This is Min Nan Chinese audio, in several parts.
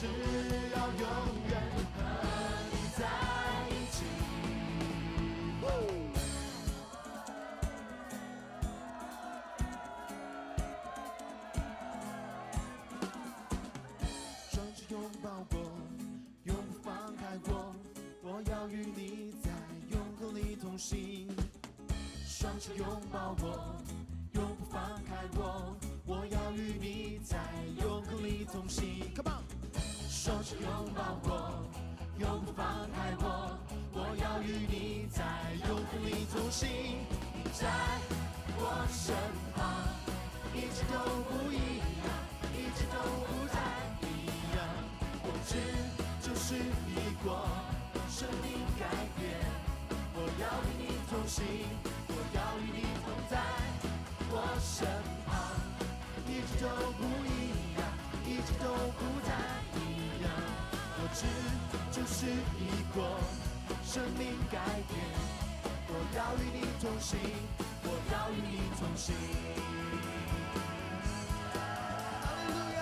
只要永遠和你在一起。雙手擁抱我，永不放開我，我要與你在永恆裡同行。雙手擁抱我，永不放開我，我要與你在永恆裡同行。Come on，雙手擁抱我，永不放開我，我要與你在永恆裡同行。你在我身旁，一切都不一樣，一切都不再一樣。我知就是一過，生命改變，我要與你同行，我要與你同在我身旁，一切都不一樣，一切都不再一樣。我知就是一過，生命改變，我要與你同行，我要與你同行。哈利路亞！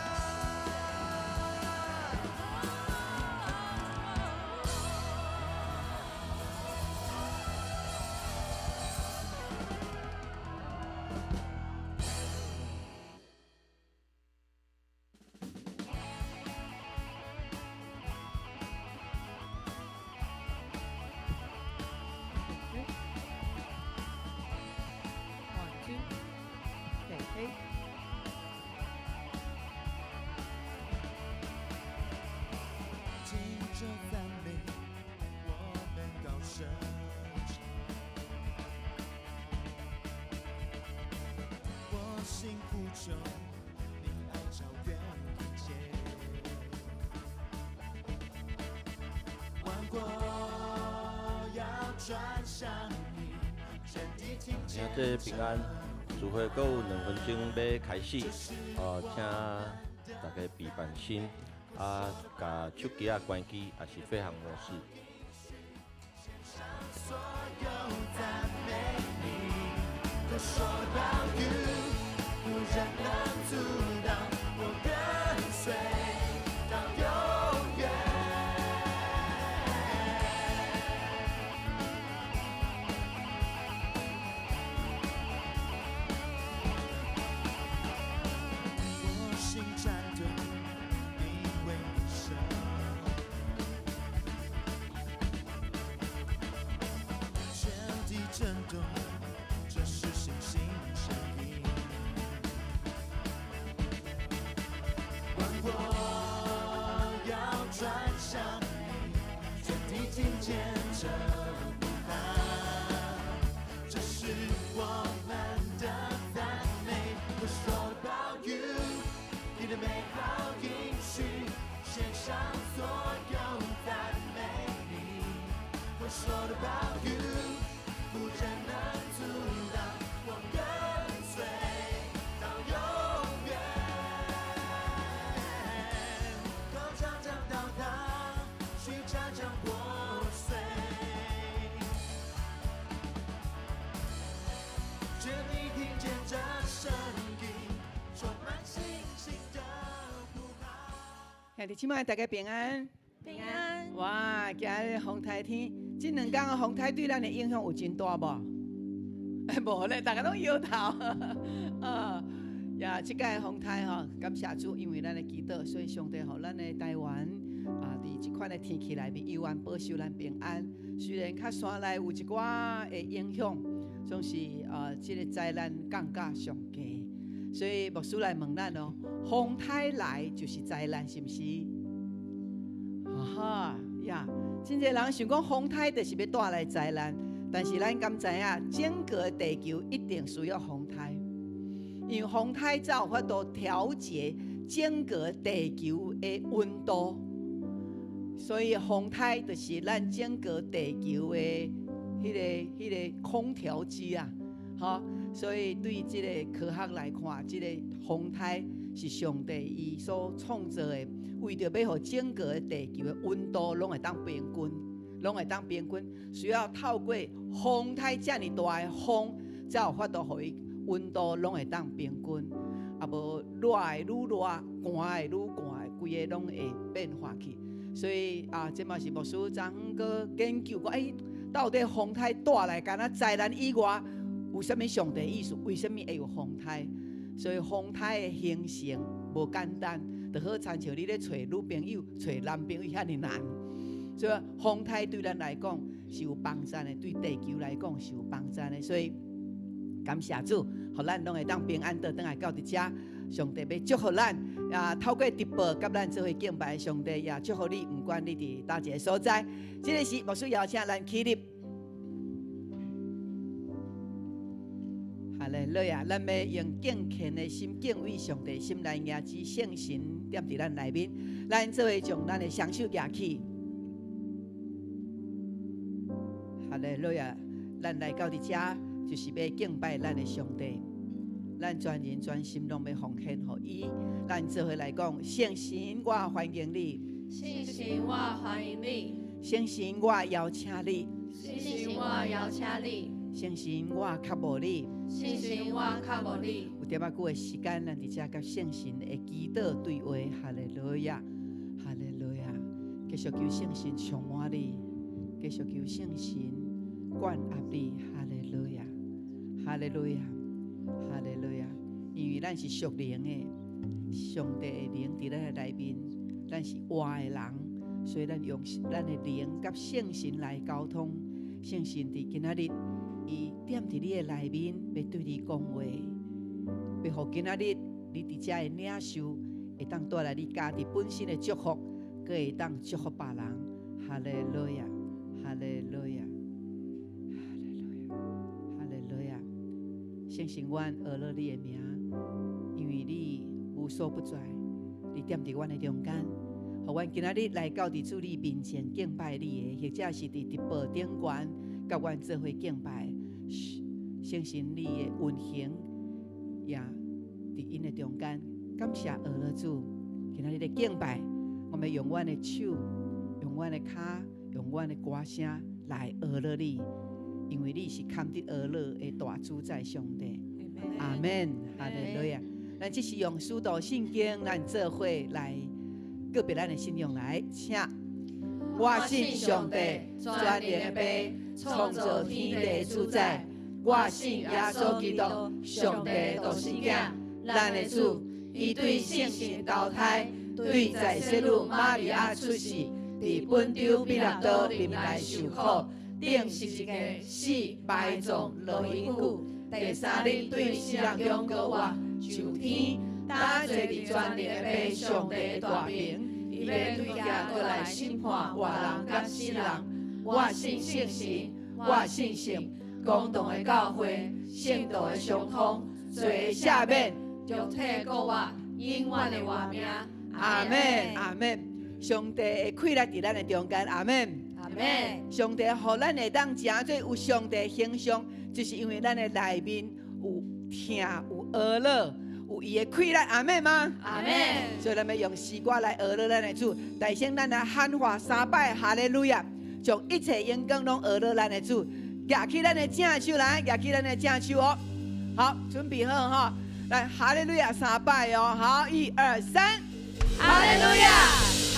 One, two, hey, hey. 聽著讚美，我們高聲唱。我心呼求，你愛超越一切。萬國要轉向你，全地聽見兄弟平安，聚會閣有2分鐘欲開始，請大家備辦心，啊，共手機仔關機，抑是飛行模式。所有讚美你，都說 about you，無人能阻擋我跟隨到永遠。我心戰鬥，你為神。全地震動，這是信心聲音。萬國要轉向你，全地聽見這呼喊，這是我們的讚美。我說 about you，你的美好應許，獻上所有讚美你。我說 about you，無人能阻擋我跟隨到永遠。高牆將倒塌，虛假將破碎。全地聽見這聲音，充滿信心的呼喊。兄弟姊妹，大家平安。平安。哇，今日風颱天，這兩工風颱對咱的影響有真大無？無咧，大家攏搖頭。呀，這擺風颱吼，感謝主，因為咱的祈禱，所以上帝予咱的台灣啊，佇這款的天氣內面，猶原保守咱平安。雖然較山內有一寡的影響，總是這个災難降價上低，所以牧師來問咱哦，風颱來就是災難，是毋是？哈哈呀，真濟人想講風颱就是欲帶來災難，但是咱敢知影，整個地球一定需要風颱，因為風颱才有法度調節整個地球的溫度，所以風颱就是咱整個地球的彼个空調機啊，吼！所以對這个科學來看，這个風颱是上帝伊所創造的，為著欲予整個地球的溫度攏會當平均，攏會當平均，需要透過風颱遮爾大的風，才有法度予伊溫度攏會當平均。啊無熱會愈熱，寒會愈寒，規个攏會變化去。所以啊，這嘛是牧師昨昏閣研究過，欸，到底風颱帶來敢若災難以外，有啥物上帝意思？為啥物會有風颱？所以風颱的形成無簡單，就好親像你咧揣女朋友、揣男朋友遐爾難。所以風颱對咱來講是有幫助的，對地球來講是有幫助的。所以感謝主，予咱攏會當平安倒轉來到佇遮。上帝欲祝福咱，啊，透過直播佮咱做伙敬拜，上帝也祝福你，毋管你佇佗一个所在。這个時牧師邀請咱起立。哈利路亞！咱欲用敬虔的心敬畏上帝心來迎接聖神踮佇咱內面，咱做伙將咱的雙手舉起。哈利路亞！咱來到佇遮，就是欲敬拜咱的上帝。咱全人全心攏欲奉獻予伊。咱做伙來講，聖神，我歡迎你。聖神，我歡迎你。聖神，我邀請你。聖神，我邀請你。聖神，我渴慕你。聖神，我渴慕你。有點仔久的時間，咱佇遮佮聖神的祈禱對話。哈利路亞，哈利路亞。繼續求聖神充滿你，繼續求聖神管轄你。哈利路亞，哈利路亞，哈利路亞。因為咱是屬靈的，上帝的靈佇咱的內面，咱是活的人，所以咱用咱的靈佮聖神來溝通。聖神佇今仔日，伊踮佇你的內面，欲對你講話，欲予今仔日你佇遮的領受，會當帶來你家己本身的祝福，閣會當祝福別人。哈利路亞，哈利路亞，哈利路亞，哈利路亞。聖神，阮阿樂你的名，因為你無所不在，你踮佇阮的中間，予阮今仔日來到佇主你面前敬拜你的，或者是佇直播頂懸佮阮做伙敬拜。聖神你的運行也佇𪜶的中間，感謝阿樂主。今仔日的敬拜，我們用阮的手，用阮的跤，用阮的歌聲來阿樂你，因為你是堪得阿樂的大主宰上帝。阿門，哈利路亞。咱這是用使徒信經，咱做伙來告別咱的信仰來，請。我信上帝，全能的父，創造天地主宰。我信耶穌基督，上帝獨生囝，咱的主。伊對聖神投胎，對在洗女瑪利亞出世，佇本丟彼拉多臨來受苦，釘十字架死埋葬落陰府，第三日對死人中復活，上天，搭坐佇全能的父上帝的大爿。伊欲對遐閣來審判活人佮死人。我信聖神，我信聖公同的教會，聖徒的相通，罪的赦免，肉體復活，永遠的活命。阿門，阿門。上帝的氣力佇咱的中間，阿門。阿門。上帝予咱會當成做有上帝形象，就是因為咱的內面有疼、有阿樂、有伊的氣力，阿門嗎？阿門。所以咱欲用詩歌來阿樂咱的主，大聲咱來喊話三擺哈利路亞，將一切榮光攏阿樂咱的主，舉起咱的正手來，舉起咱的正手哦。好，準備好哈，來哈利路亞三擺哦。好，一二三，哈利路亞，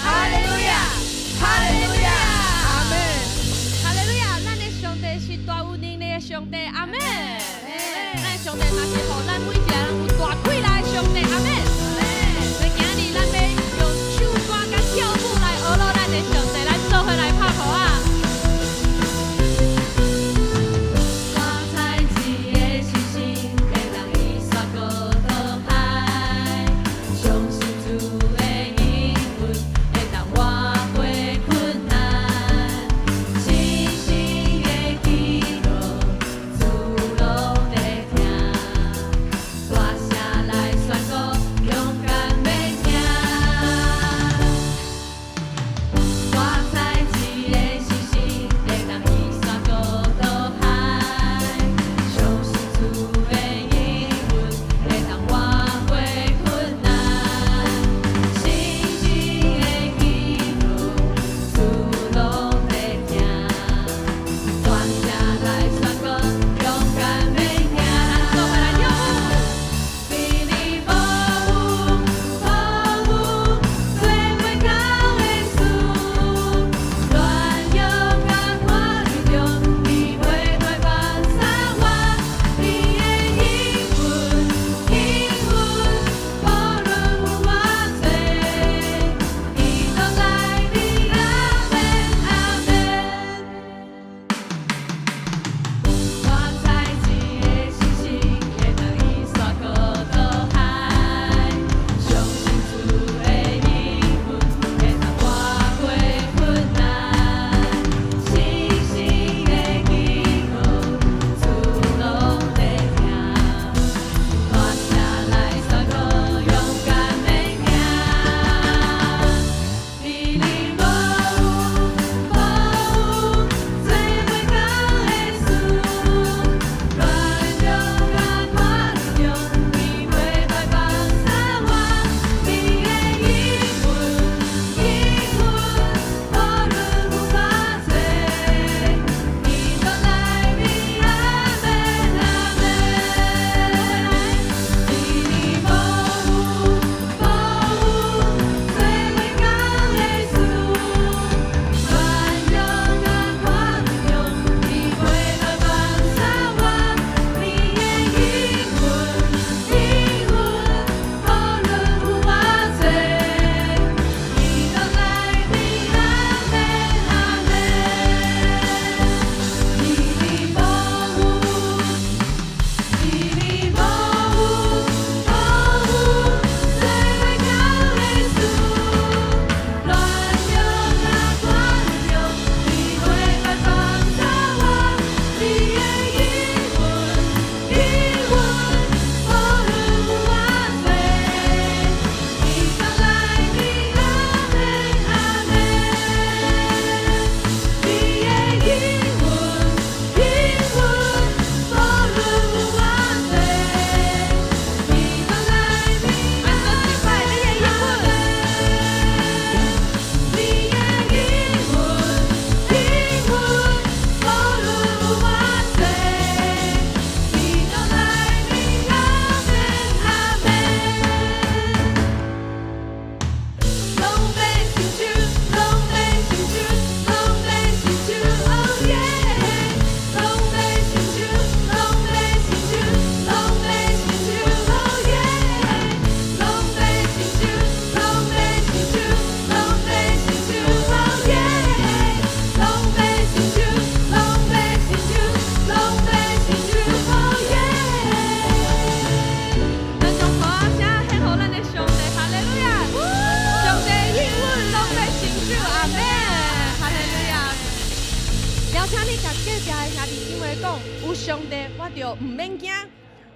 哈利路亞，哈利路亞，阿門。哈利路亞，咱的上帝是大有能力的上帝，阿門。咱的上帝嘛是予咱每一个人有大氣力的上帝，阿門。所以今日咱欲用唱歌佮跳舞來阿樂咱的上帝，咱做伙來拍鼓仔。我采一个信心，别人伊煞閣倒歹，相信主的應允，會當活過困難。真心的祈禱，主攏會聽。大聲來宣告，共隔壁的兄弟姊妹講，有上帝我就毋免驚，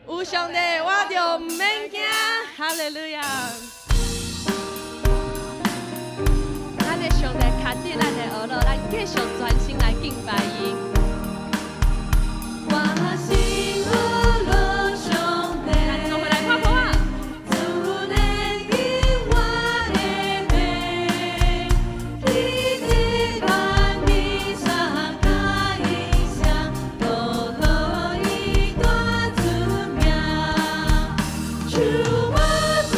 有上帝我就毋免驚，哈利路亞！咱的上帝牽佇咱的後路，咱繼續專心來敬拜伊。我心呵樂上帝，咱做伙來拍鼓仔。主憐憫我的命，起佇萬米山甲音聲，保羅伊大出名。樹木插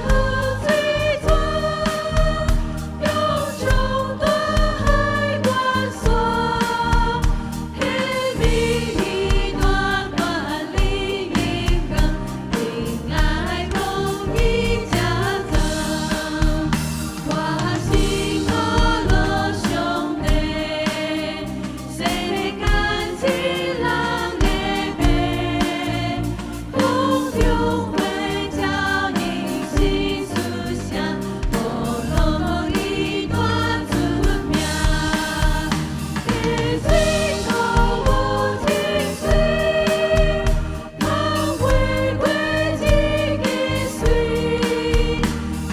入水泉，勇衝大海關山，彼暝伊大斷靈光，平愛公義加增。我心呵樂上帝，世間一人的父，空中呼召伊新出聲，保羅伊大出名。溪水塗有清水，空飛過一支水，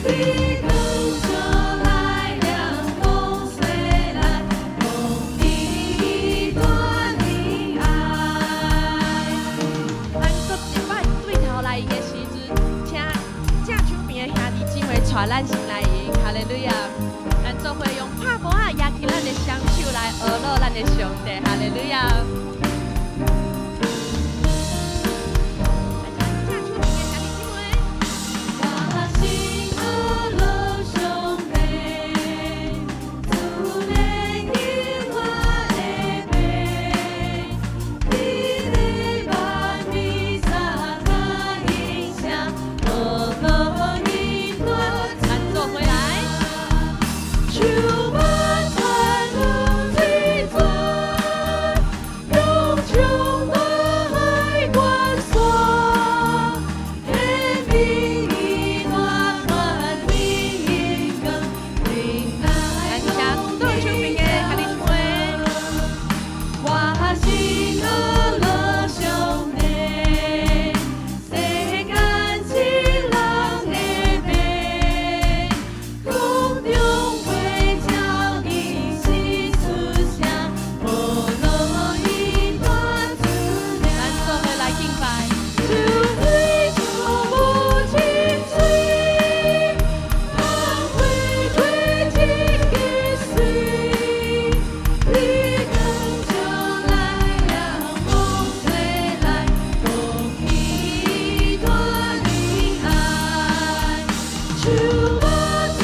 日光照來涼風吹來，公義大憐愛。咱閣一擺對頭來迎的時陣，請正手邊的兄弟姊妹帶咱先來迎，哈利路亞！咱做伙用拍鼓仔，舉起咱的雙手來呵咾咱的上帝，哈利路亞！來請正手邊的兄弟姊妹。我心呵樂上帝，主憐憫我的命，起佇萬米山甲音聲，保羅伊大咱做伙來。樹木插入水泉，勇衝大海關山，彼暝伊大斷靈光，平愛咱請左手邊的兄弟姊妹。我心呵樂上帝，世間一人的父，空中呼召伊新出聲，保羅伊大出名。咱做伙來敬拜。樹水塗有清水，空飛過一支水，日光照來涼風吹來，公義大憐愛。樹木插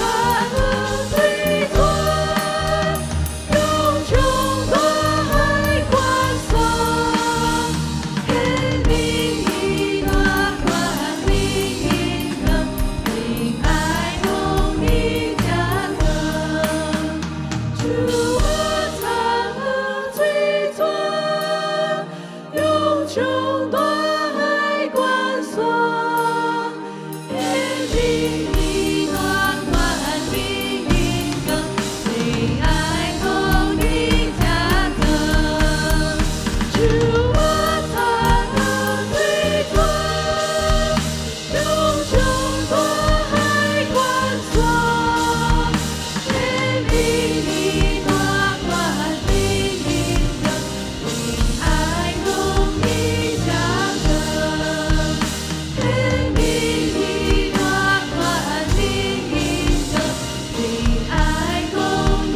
入水泉，勇衝大海關山，彼暝伊大斷靈光，平愛公義加增。樹木插入水泉，勇衝大海關山，彼暝伊大斷靈光，平愛公義加增。樹木插入水泉，勇衝大海關山，彼暝伊大斷靈光，平愛公義加增。彼暝伊大斷靈光，平愛公義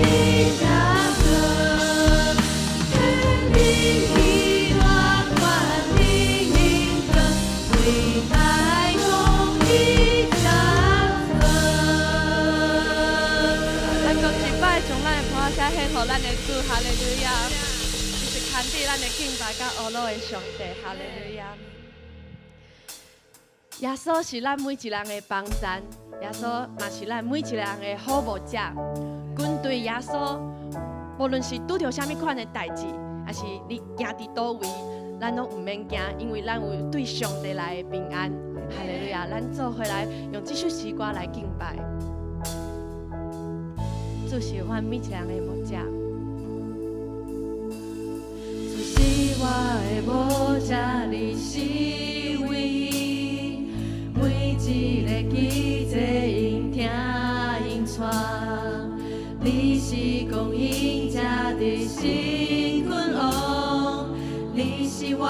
加增。彼暝伊大斷靈光，平愛公義加增。咱閣一擺將咱的伴聲獻予咱的主，哈利路亞！伊是牽佇咱的敬拜佮呵咾的上帝，哈利路亞！耶穌是咱每一人的幫贊，耶穌嘛是咱每一個人的好牧者。跟隨耶穌，無論是拄著啥物款的代誌，抑是你行佇佗位，咱攏毋免驚，因為咱有對上帝來的平安。哈利路亞！咱做伙來用這首詩歌來敬拜。主是阮每一個人的牧者。是我的無者，你是唯一，每一个奇蹟𪜶聽𪜶傳，你是供應者的新君王，你是我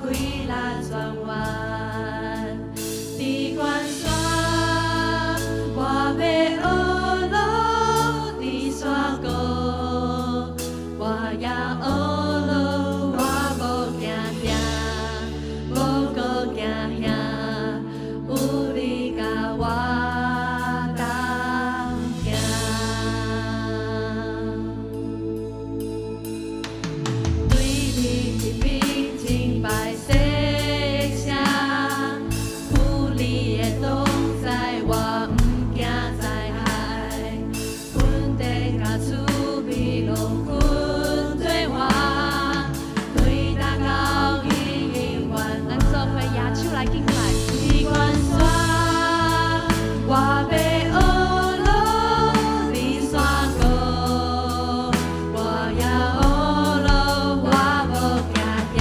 快樂泉源。佇懸山，我欲學落；佇山谷，我也學落。我無驚嚇，無閣驚嚇，有你佮我同行。對你一邊敬拜說聲，有你的同在，我毋驚災害。雲頂佮慈悲攏跟綴我，對達到永遠。咱做伙舉手來敬拜。佇懸山，我欲學落；佇山谷，我也學落。我無驚嚇，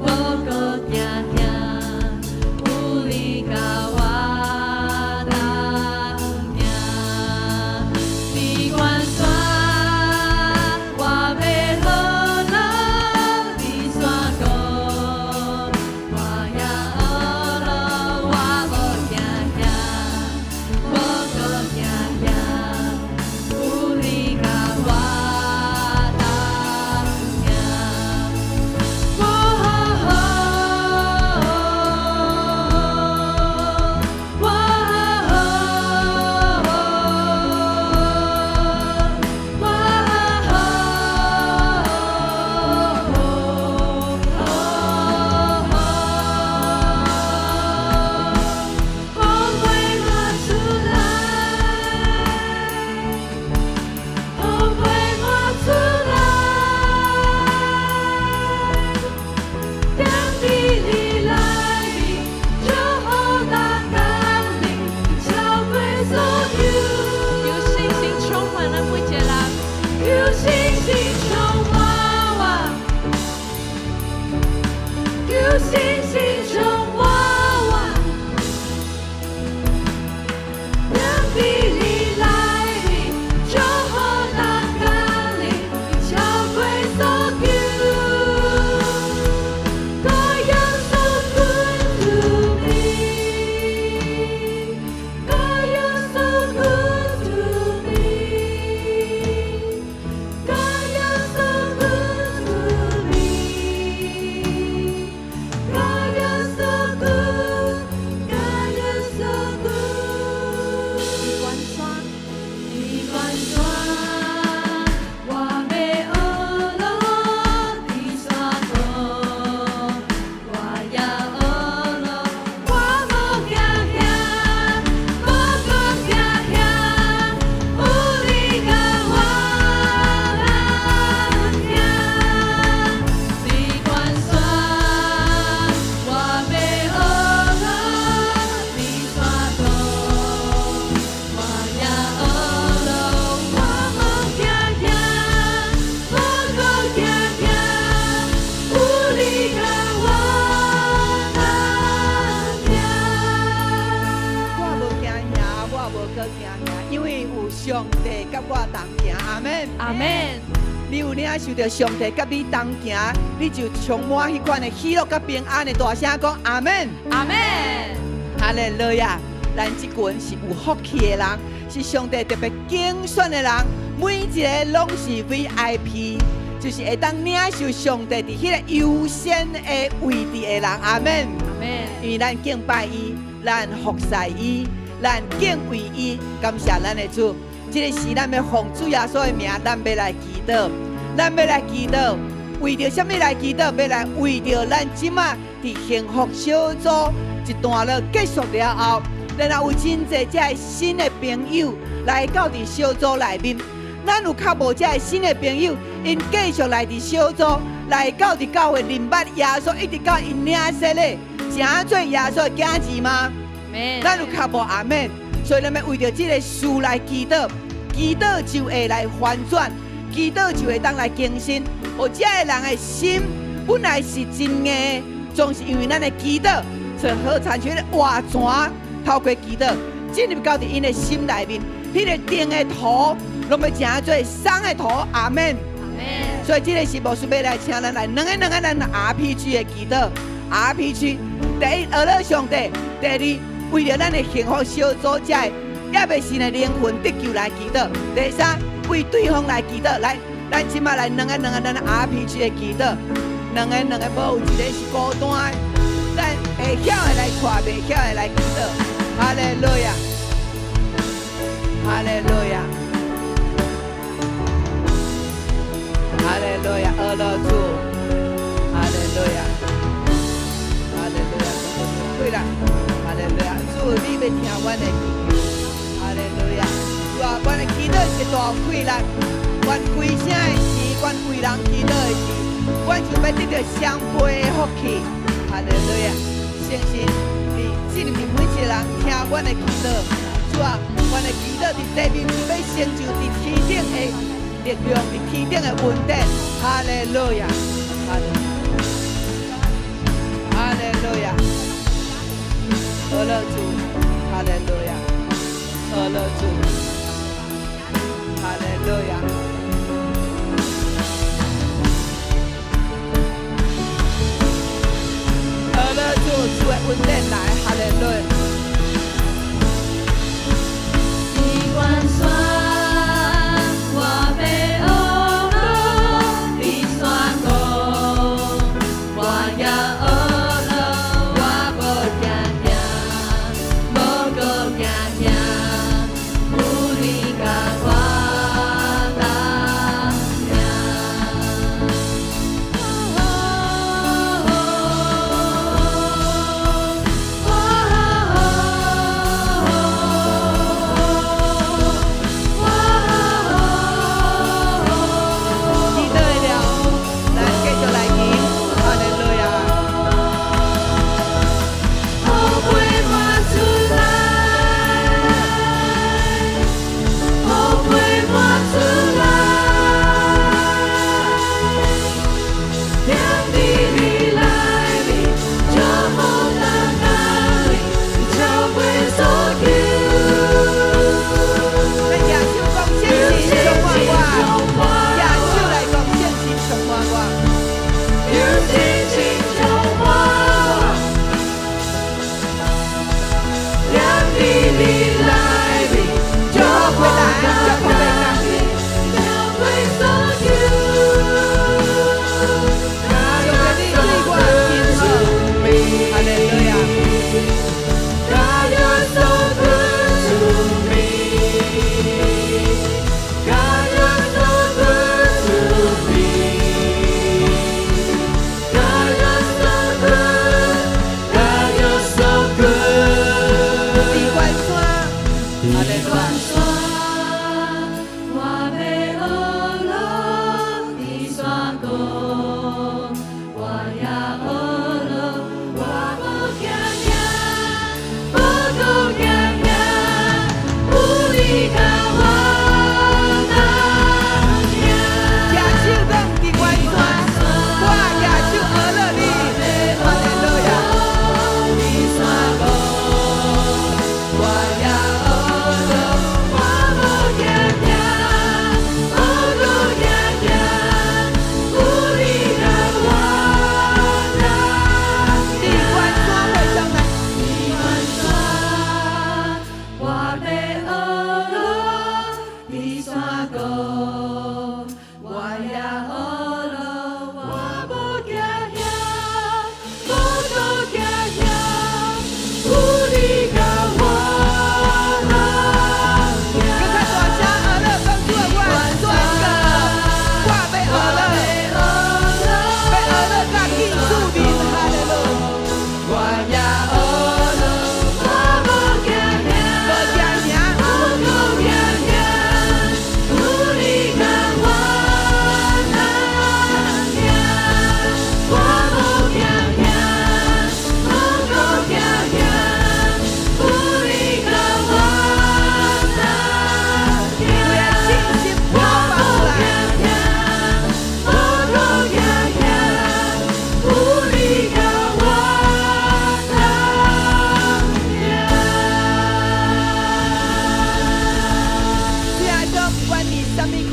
無閣驚嚇，有你佮我同行。佇懸山，我欲學落；佇山谷，我也學落。我無驚嚇，無閣驚嚇，有你佮我同行。哦哦哦哦，风飞我出來，風飛我出來，踮佇你內面，祝福大降臨，超過所求。求聖靈充滿咱每一個人。求聖靈充滿我，求聖靈充滿我，踮佇你內面，祝福大降臨，超過所求。God, you're so good to me. God, you're so good to me. God, you're so good to me. God, you're so good. God, you're so good. 佇懸山，佇懸山，我欲學落；佇山谷，我也學落。我無驚嚇，無閣驚嚇，有你佮我同行。佇懸山，我欲學落；佇山谷，我也學落。我無驚嚇，無閣驚嚇，有你佮我同行。我無驚嚇，我無閣驚嚇，因為有上帝佮我同行。阿們。阿們。你有領受著上帝佮你同行，你就充滿彼款的喜樂佮平安的大聲講阿們。阿們。哈利路亞！咱這群是有福氣的人，是上帝特別揀選的人，每一个攏是 VIP，就是會當領受上帝佇彼个優先的位置的人。阿們。阿們。因為咱敬拜伊，咱服侍伊，咱敬畏伊，感謝咱的主。這个時咱欲奉主耶穌的名，咱欲來祈禱，咱欲來祈禱，為著啥物來祈禱？欲來為著咱這馬佇幸福小組一段落結束了後，然後有真濟這个新的朋友來到佇小組內面。咱有較無這个新的朋友，𪜶繼續來佇小組，來到佇教會認捌耶穌，一直到𪜶領洗禮，成做耶穌的囝兒嗎？阿們。咱有較無阿們，所以咱欲為著這个事來祈禱，祈禱就會來翻轉，祈禱就會當來更新。予這个人的心本來是真硬，總是因為咱的祈禱，所以好親像活泉透過祈禱進入到佇𪜶的心內面，彼個定的土攏欲成做鬆的土。阿門。所以這个是牧師欲來請咱來兩个兩个咱 RPG 的祈禱，RPG 第一，阿樂上帝；第二，為著咱的幸福小組這个猶未信的靈魂得救來祈禱；第三，為對方來祈禱。來，咱這擺來兩个兩个咱 RPG 的祈禱，兩个兩个無有一个是孤單的，咱會曉的來帶，袂曉的來祈禱。哈利路亞，哈利路亞。哈利路亞，阿樂主，哈利路亞，哈利路亞，對啦，哈利路亞，主，你欲聽阮的祈求，哈利路亞，主啊，阮的祈禱是大有氣力，阮開聲的時，阮為人祈禱的時，阮就欲得著雙倍的福氣，哈利路亞，相信你進入每一個人聽阮的祈禱，主啊，阮的祈禱佇地面就欲成就佇天頂的力量，佇天頂的恩典，哈利路亞，哈利，哈利路亞，阿樂主，哈利路亞，阿樂主，哈利路亞。阿樂主，主的恩典來，哈利路亞。佇懸山，我欲學落佇山谷，我也學落，我無驚驚，無閣驚驚，有你佮我同行。祈禱了，咱繼續來祈，哈利路亞。雨飛滿出來，雨飛滿出來，踮佇你內面，就無當壓力，超過所求。咱舉手講聖神充滿我，舉手來講聖神充滿我。有信心充滿我，踮佇你內面，就無當壓力，超過所求。上帝，你對我真好，哈利路亞。 God, you're so good to me. God, you're so good to me. God, you're so good. God, you're so good. 佇懸山，哈利路亞。山，我欲學落佇山谷，我也學落，我無驚驚，無閣驚驚，有你佮我同行。舉手講佇懸山，我舉手阿樂你，哈利路亞。佇山谷，我也學落，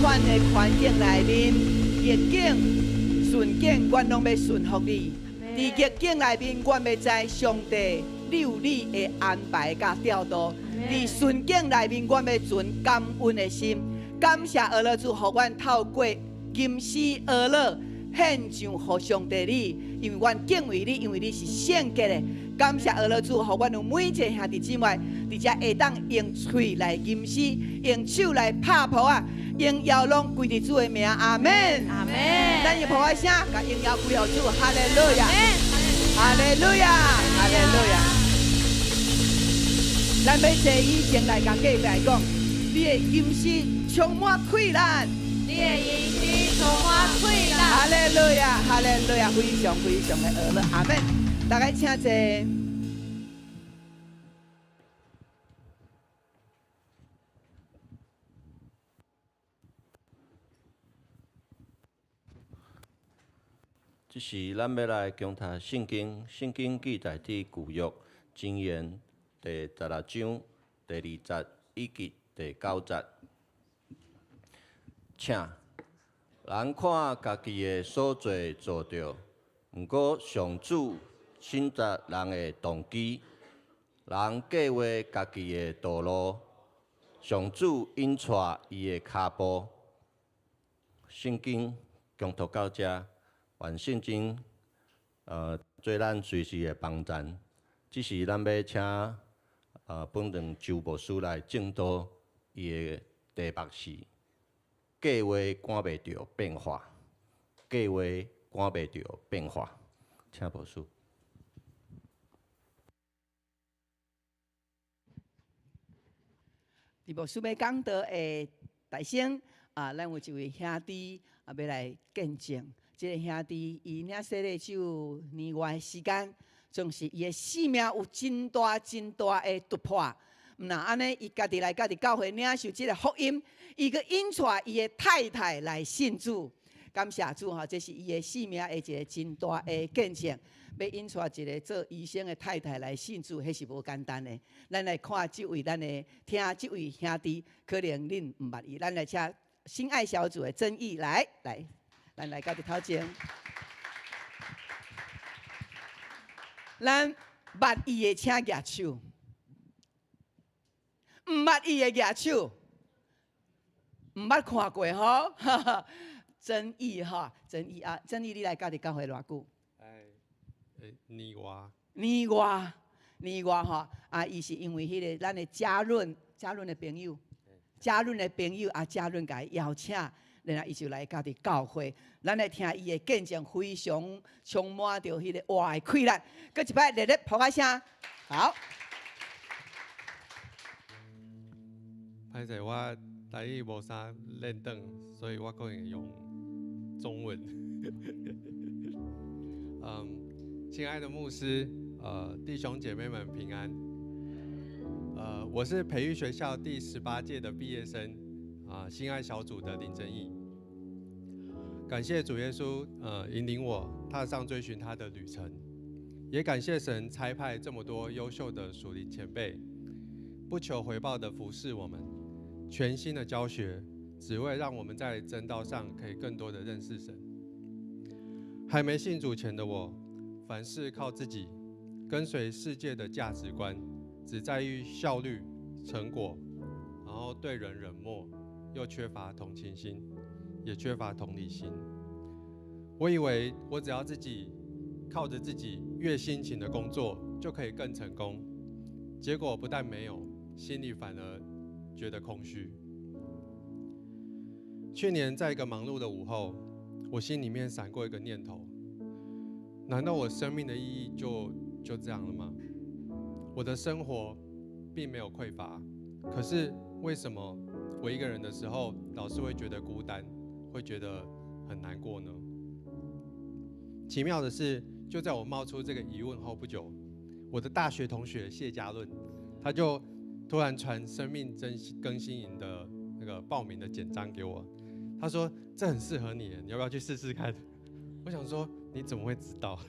款的環境內面，逆境、順境，阮攏欲順服你。佇逆境內面，阮欲知上帝你有你的安排佮調度。佇順境內面，阮欲存感恩的心，感謝阿樂主，予阮透過吟詩呵咾獻上予上帝你，因為阮敬畏你，因為你是聖潔的。感謝阿樂主，予阮有每一个兄弟姊妹，佇遮會當用喙來吟詩，用手來拍噗仔，榮耀攏歸佇主的名，阿門。阿門。咱用噗仔聲，共榮耀歸予主，哈利路亞，哈利路亞，哈利路亞。咱欲坐以前來共隔壁講，你的吟詩充滿氣力。你的吟詩充滿氣力。哈利路亞，哈利路亞，非常非常的呵咾，阿門。大家請坐。這時咱欲來恭讀聖經，聖經記載佇舊約箴言第十六章第二節以及第九節。請人看家己的所做做著，毋過上主審察人的動機，人計劃家己的道路，上主引帶伊的跤步。聖經恭讀到遮，願聖經做咱隨時的幫贊。這時咱欲請本堂周牧師來證道，伊的題目是計劃趕袂著變化，計劃趕袂著變化，請牧師。佇牧師欲講道的大聲啊，咱有一位兄弟啊，欲來見證。這个兄弟伊領洗禮只有年外的時間，總是伊的生命有真大真大的突破。毋若按呢，伊家己來家己教會領受這个福音，伊閣引帶伊的太太來信主。感謝主吼，這是伊的生命的一个真大的見證。欲引帶一个做醫生的太太來信主，彼是無簡單的。咱來看這位，咱來聽這位兄弟，可能恁毋捌伊。咱來請新愛小組的曾毅來，來，咱來到佇頭前。咱捌伊的請舉手，毋捌伊的舉手，毋捌看過吼。曾毅吼，曾毅啊，曾毅，你來家己教會偌久？哎，年外。年外，年外吼，啊，伊是因為彼个咱的嘉潤，嘉潤的朋友，嘉潤的朋友啊，嘉潤共伊邀請，然後伊就來家己教會。咱來聽伊的見證，非常充滿著彼个活的氣力。閣一擺熱烈噗仔聲，好。歹勢，我台語無啥輪轉，所以我可能會用中文。親愛的牧師，弟兄姐妹們平安。我是培育學校第18屆的畢業生，啊，新愛小組的林正義。感謝主耶穌，引領我踏上追尋他的旅程，也感謝神差派這麼多優秀的屬靈前輩，不求回報的服侍我們，全新的教學，只為讓我們在真道上可以更多的認識神。還沒信主前的我，凡事靠自己，跟隨世界的價值觀，只在意效率、成果，然後對人冷漠，又缺乏同情心，也缺乏同理心。我以為我只要自己靠着自己越辛勤的工作，就可以更成功。結果不但沒有，心裡反而覺得空虛。去年在一個忙碌的午後，我心裡面閃過一個念頭：難道我生命的意義就這樣了嗎？我的生活並沒有匱乏，可是為什麼我一個人的時候，老是會覺得孤單，會覺得很難過呢？奇妙的是，就在我冒出這個疑問後不久，我的大學同學謝家論，他就突然傳生命更新營的那個報名的簡章給我，他說這很適合你，你要不要去試試看？我想說你怎麼會知道？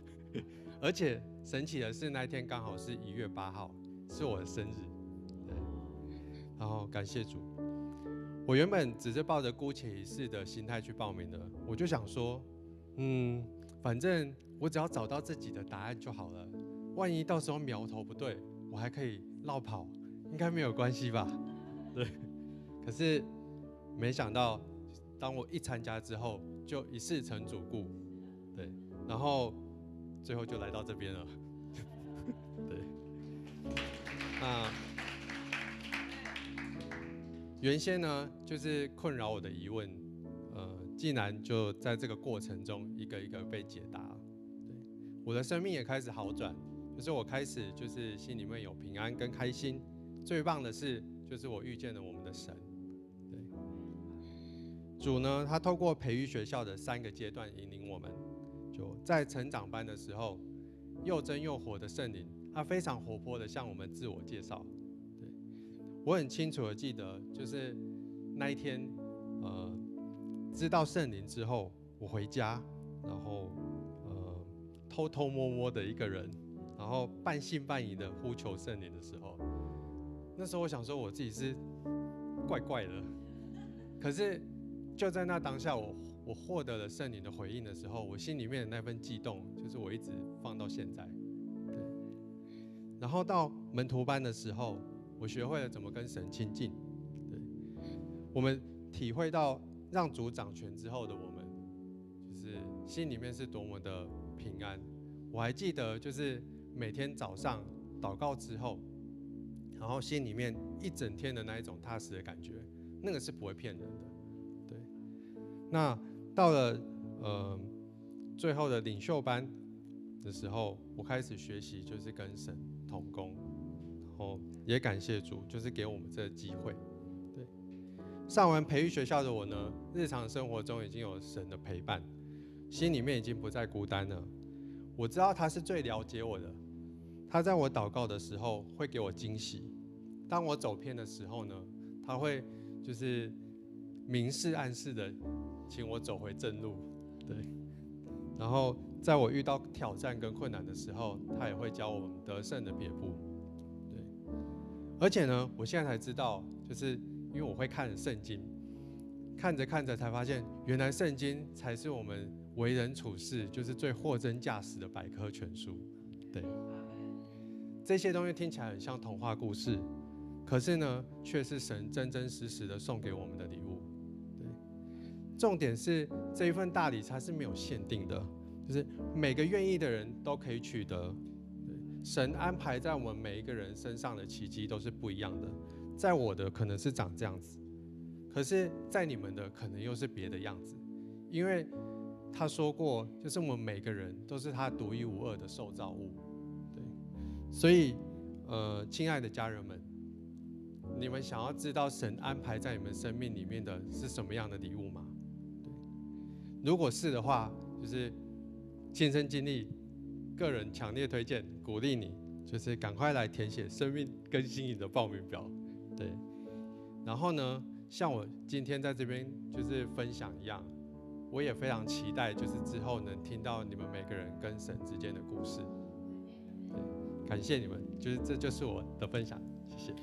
而且神奇的是那一天剛好是1月8號，是我的生日。對，然後感謝主，我原本只是抱着姑且一试的心态去报名的，我就想说，反正我只要找到自己的答案就好了。万一到时候苗头不对，我还可以落跑，应该没有关系吧？对。可是没想到，当我一参加之后，就一试成主顾，对，然后最后就来到这边了，对。那原先呢，就是困扰我的疑问，竟然就在这个过程中一个一个被解答。对，我的生命也开始好转，就是我开始就是心里面有平安跟开心。最棒的是，就是我遇见了我们的神。对，主呢，他透过培育学校的三个阶段引领我们。就在成长班的时候，又真又活的圣灵，他非常活泼的向我们自我介绍。对，我很清楚的记得，就是那一天，知道圣灵之后，我回家，然后偷偷摸摸的一个人，然后半信半疑的呼求圣灵的时候，那时候我想说我自己是怪怪的，可是就在那当下我获得了圣灵的回应的时候，我心里面的那份悸动，就是我一直放到现在。对。然后到门徒班的时候，我学会了怎么跟神亲近。对，我们体会到让主掌权之后的我们，就是心里面是多么的平安。我还记得，就是每天早上祷告之后，然后心里面一整天的那一种踏实的感觉，那个是不会骗人的。对。那到了最后的领袖班的时候，我开始学习就是跟神同工，然后也感谢主，就是给我们这个机会。对，上完培育学校的我呢，日常生活中已经有神的陪伴，心里面已经不再孤单了。我知道他是最了解我的，他在我祷告的时候会给我惊喜，当我走偏的时候呢，他会就是明示暗示的请我走回正路，对。然后在我遇到挑战跟困难的时候，他也会教我们得胜的撇步，对。而且呢，我现在才知道，就是因为我会看圣经，看着看着才发现，原来圣经才是我们为人处事就是最货真价实的百科全书，对。这些东西听起来很像童话故事，可是呢，却是神真真实实的送给我们的礼物。重点是这一份大礼它是没有限定的，就是每个愿意的人都可以取得。神安排在我们每一个人身上的奇迹都是不一样的，在我的可能是长这样子，可是在你们的可能又是别的样子，因为他说过，就是我们每个人都是他独一无二的受造物。对，所以亲爱的家人们，你们想要知道神安排在你们生命里面的是什么样的礼物吗？如果是的话，就是亲身经历，个人强烈推荐，鼓励你，就是赶快来填写生命更新营的报名表，对。然后呢，像我今天在这边就是分享一样，我也非常期待，就是之后能听到你们每个人跟神之间的故事。对，感谢你们，就是这就是我的分享，谢谢。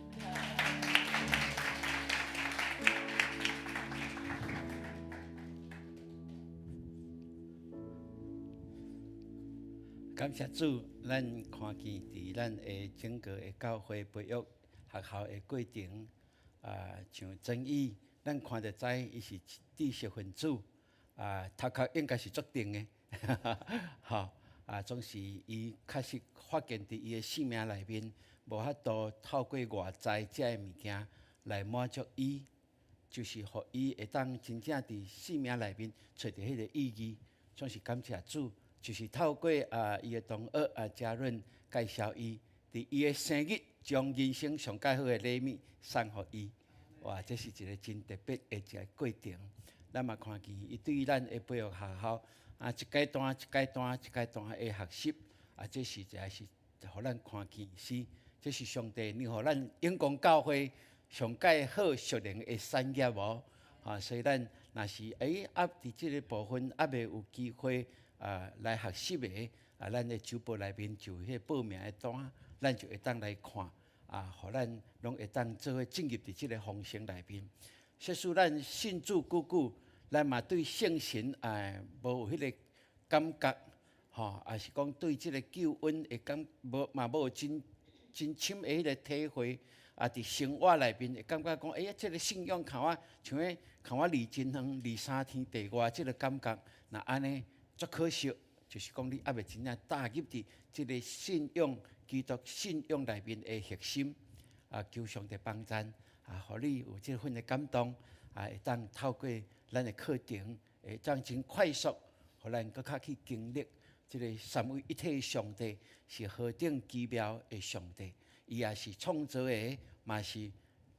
感谢主，咱看见伫咱的整个的教会培育学校的过程，啊，像曾毅，咱看就知伊是知识分子，啊，头壳应该是足定的，吼，啊，总是伊确实发现伫伊的生命内面，无法度透过外在这个物件来满足伊，就是予伊会当真正伫生命内面揣著彼个意义，总是感谢主。就是透过啊，伊的同学啊，嘉润介绍伊，伫伊的生日将人生上盖好的礼物送予伊，哇，这是一个真特别的一个过程。咱嘛看见伊对咱的培育学校啊，一阶段一阶段一阶段的学习，啊，这实在是予咱看见是，这是上帝让予咱永光教会上盖好属灵的产业无？啊，所以咱若是伫这个部分犹未有机会。啊，来学习的啊，咱的周报内面就有彼个报名的单，咱就会当来看啊，予咱拢会当做伙进入伫这个丰盛内面。即使咱信主久久，咱嘛對聖神無有彼个感覺，吼，抑是講對這个救恩的感無嘛無真真深的彼个體會。啊，佇生活內面會感覺講，哎呀，這个信仰共我像彼共我離真遠，離三天地外，這个感覺，若按呢足可惜，就是講你猶未真正踏入佇這个信仰基督信仰內面的核心。啊，求上帝幫贊，啊，予你有這份的感動，啊，會當透過咱的課程，會當真快速，予咱閣較去經歷這个三位一體的上帝是何等奇妙的上帝。伊也是創造的，嘛是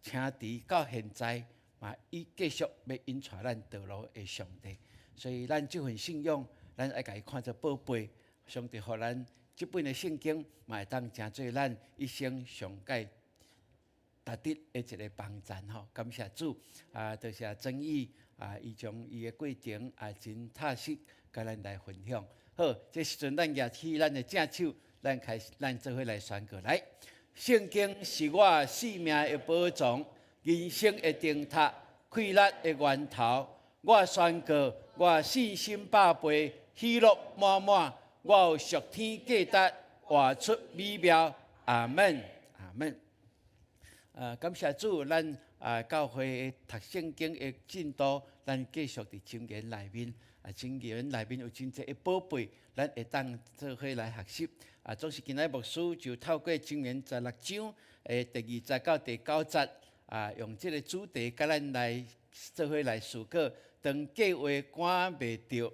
聽佇到現在，嘛伊繼續欲引帶咱道路的上帝。所以咱這份信仰，咱愛共伊看做寶貝。上帝予咱這本的聖經，嘛會當成做咱一生上蓋值得的一个幫贊吼。感謝主啊，多謝曾毅啊，伊將伊的過程啊真踏實，共咱來分享。好，這時陣咱舉起咱的正手，咱開始，咱做伙來宣告來。聖經是我性命的寶藏，人生的燈塔，快樂的源頭。我宣告，我信心百倍，喜樂滿滿。我有屬天價值，活出美妙。阿門，阿門。感謝主，咱啊教會讀聖經的進度，咱繼續佇箴言內面。啊，箴言內面有真濟的寶貝，咱會當做伙來學習。啊，總是今仔牧師就透過箴言16章的第2節到第9節，啊，用這个主題，共咱來做伙來思考。當計劃趕袂著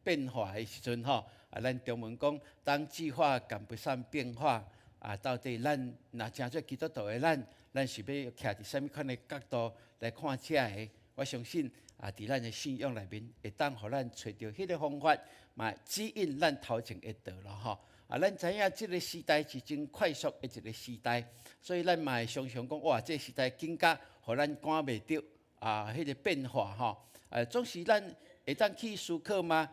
變化的時陣，吼，啊，咱中文講，當計劃趕不上變化，啊，到底咱若成做基督徒的咱，咱是欲徛佇啥物款的角度來看這个？我相信啊，佇咱的信仰內面，會當予咱揣著彼个方法，嘛指引咱頭前的道路吼。啊，咱知影這个時代是真快速的一个時代，所以咱嘛會常常講，哇，這个時代緊甲予咱趕袂著啊，彼个變化吼。總是咱會當去思考嗎？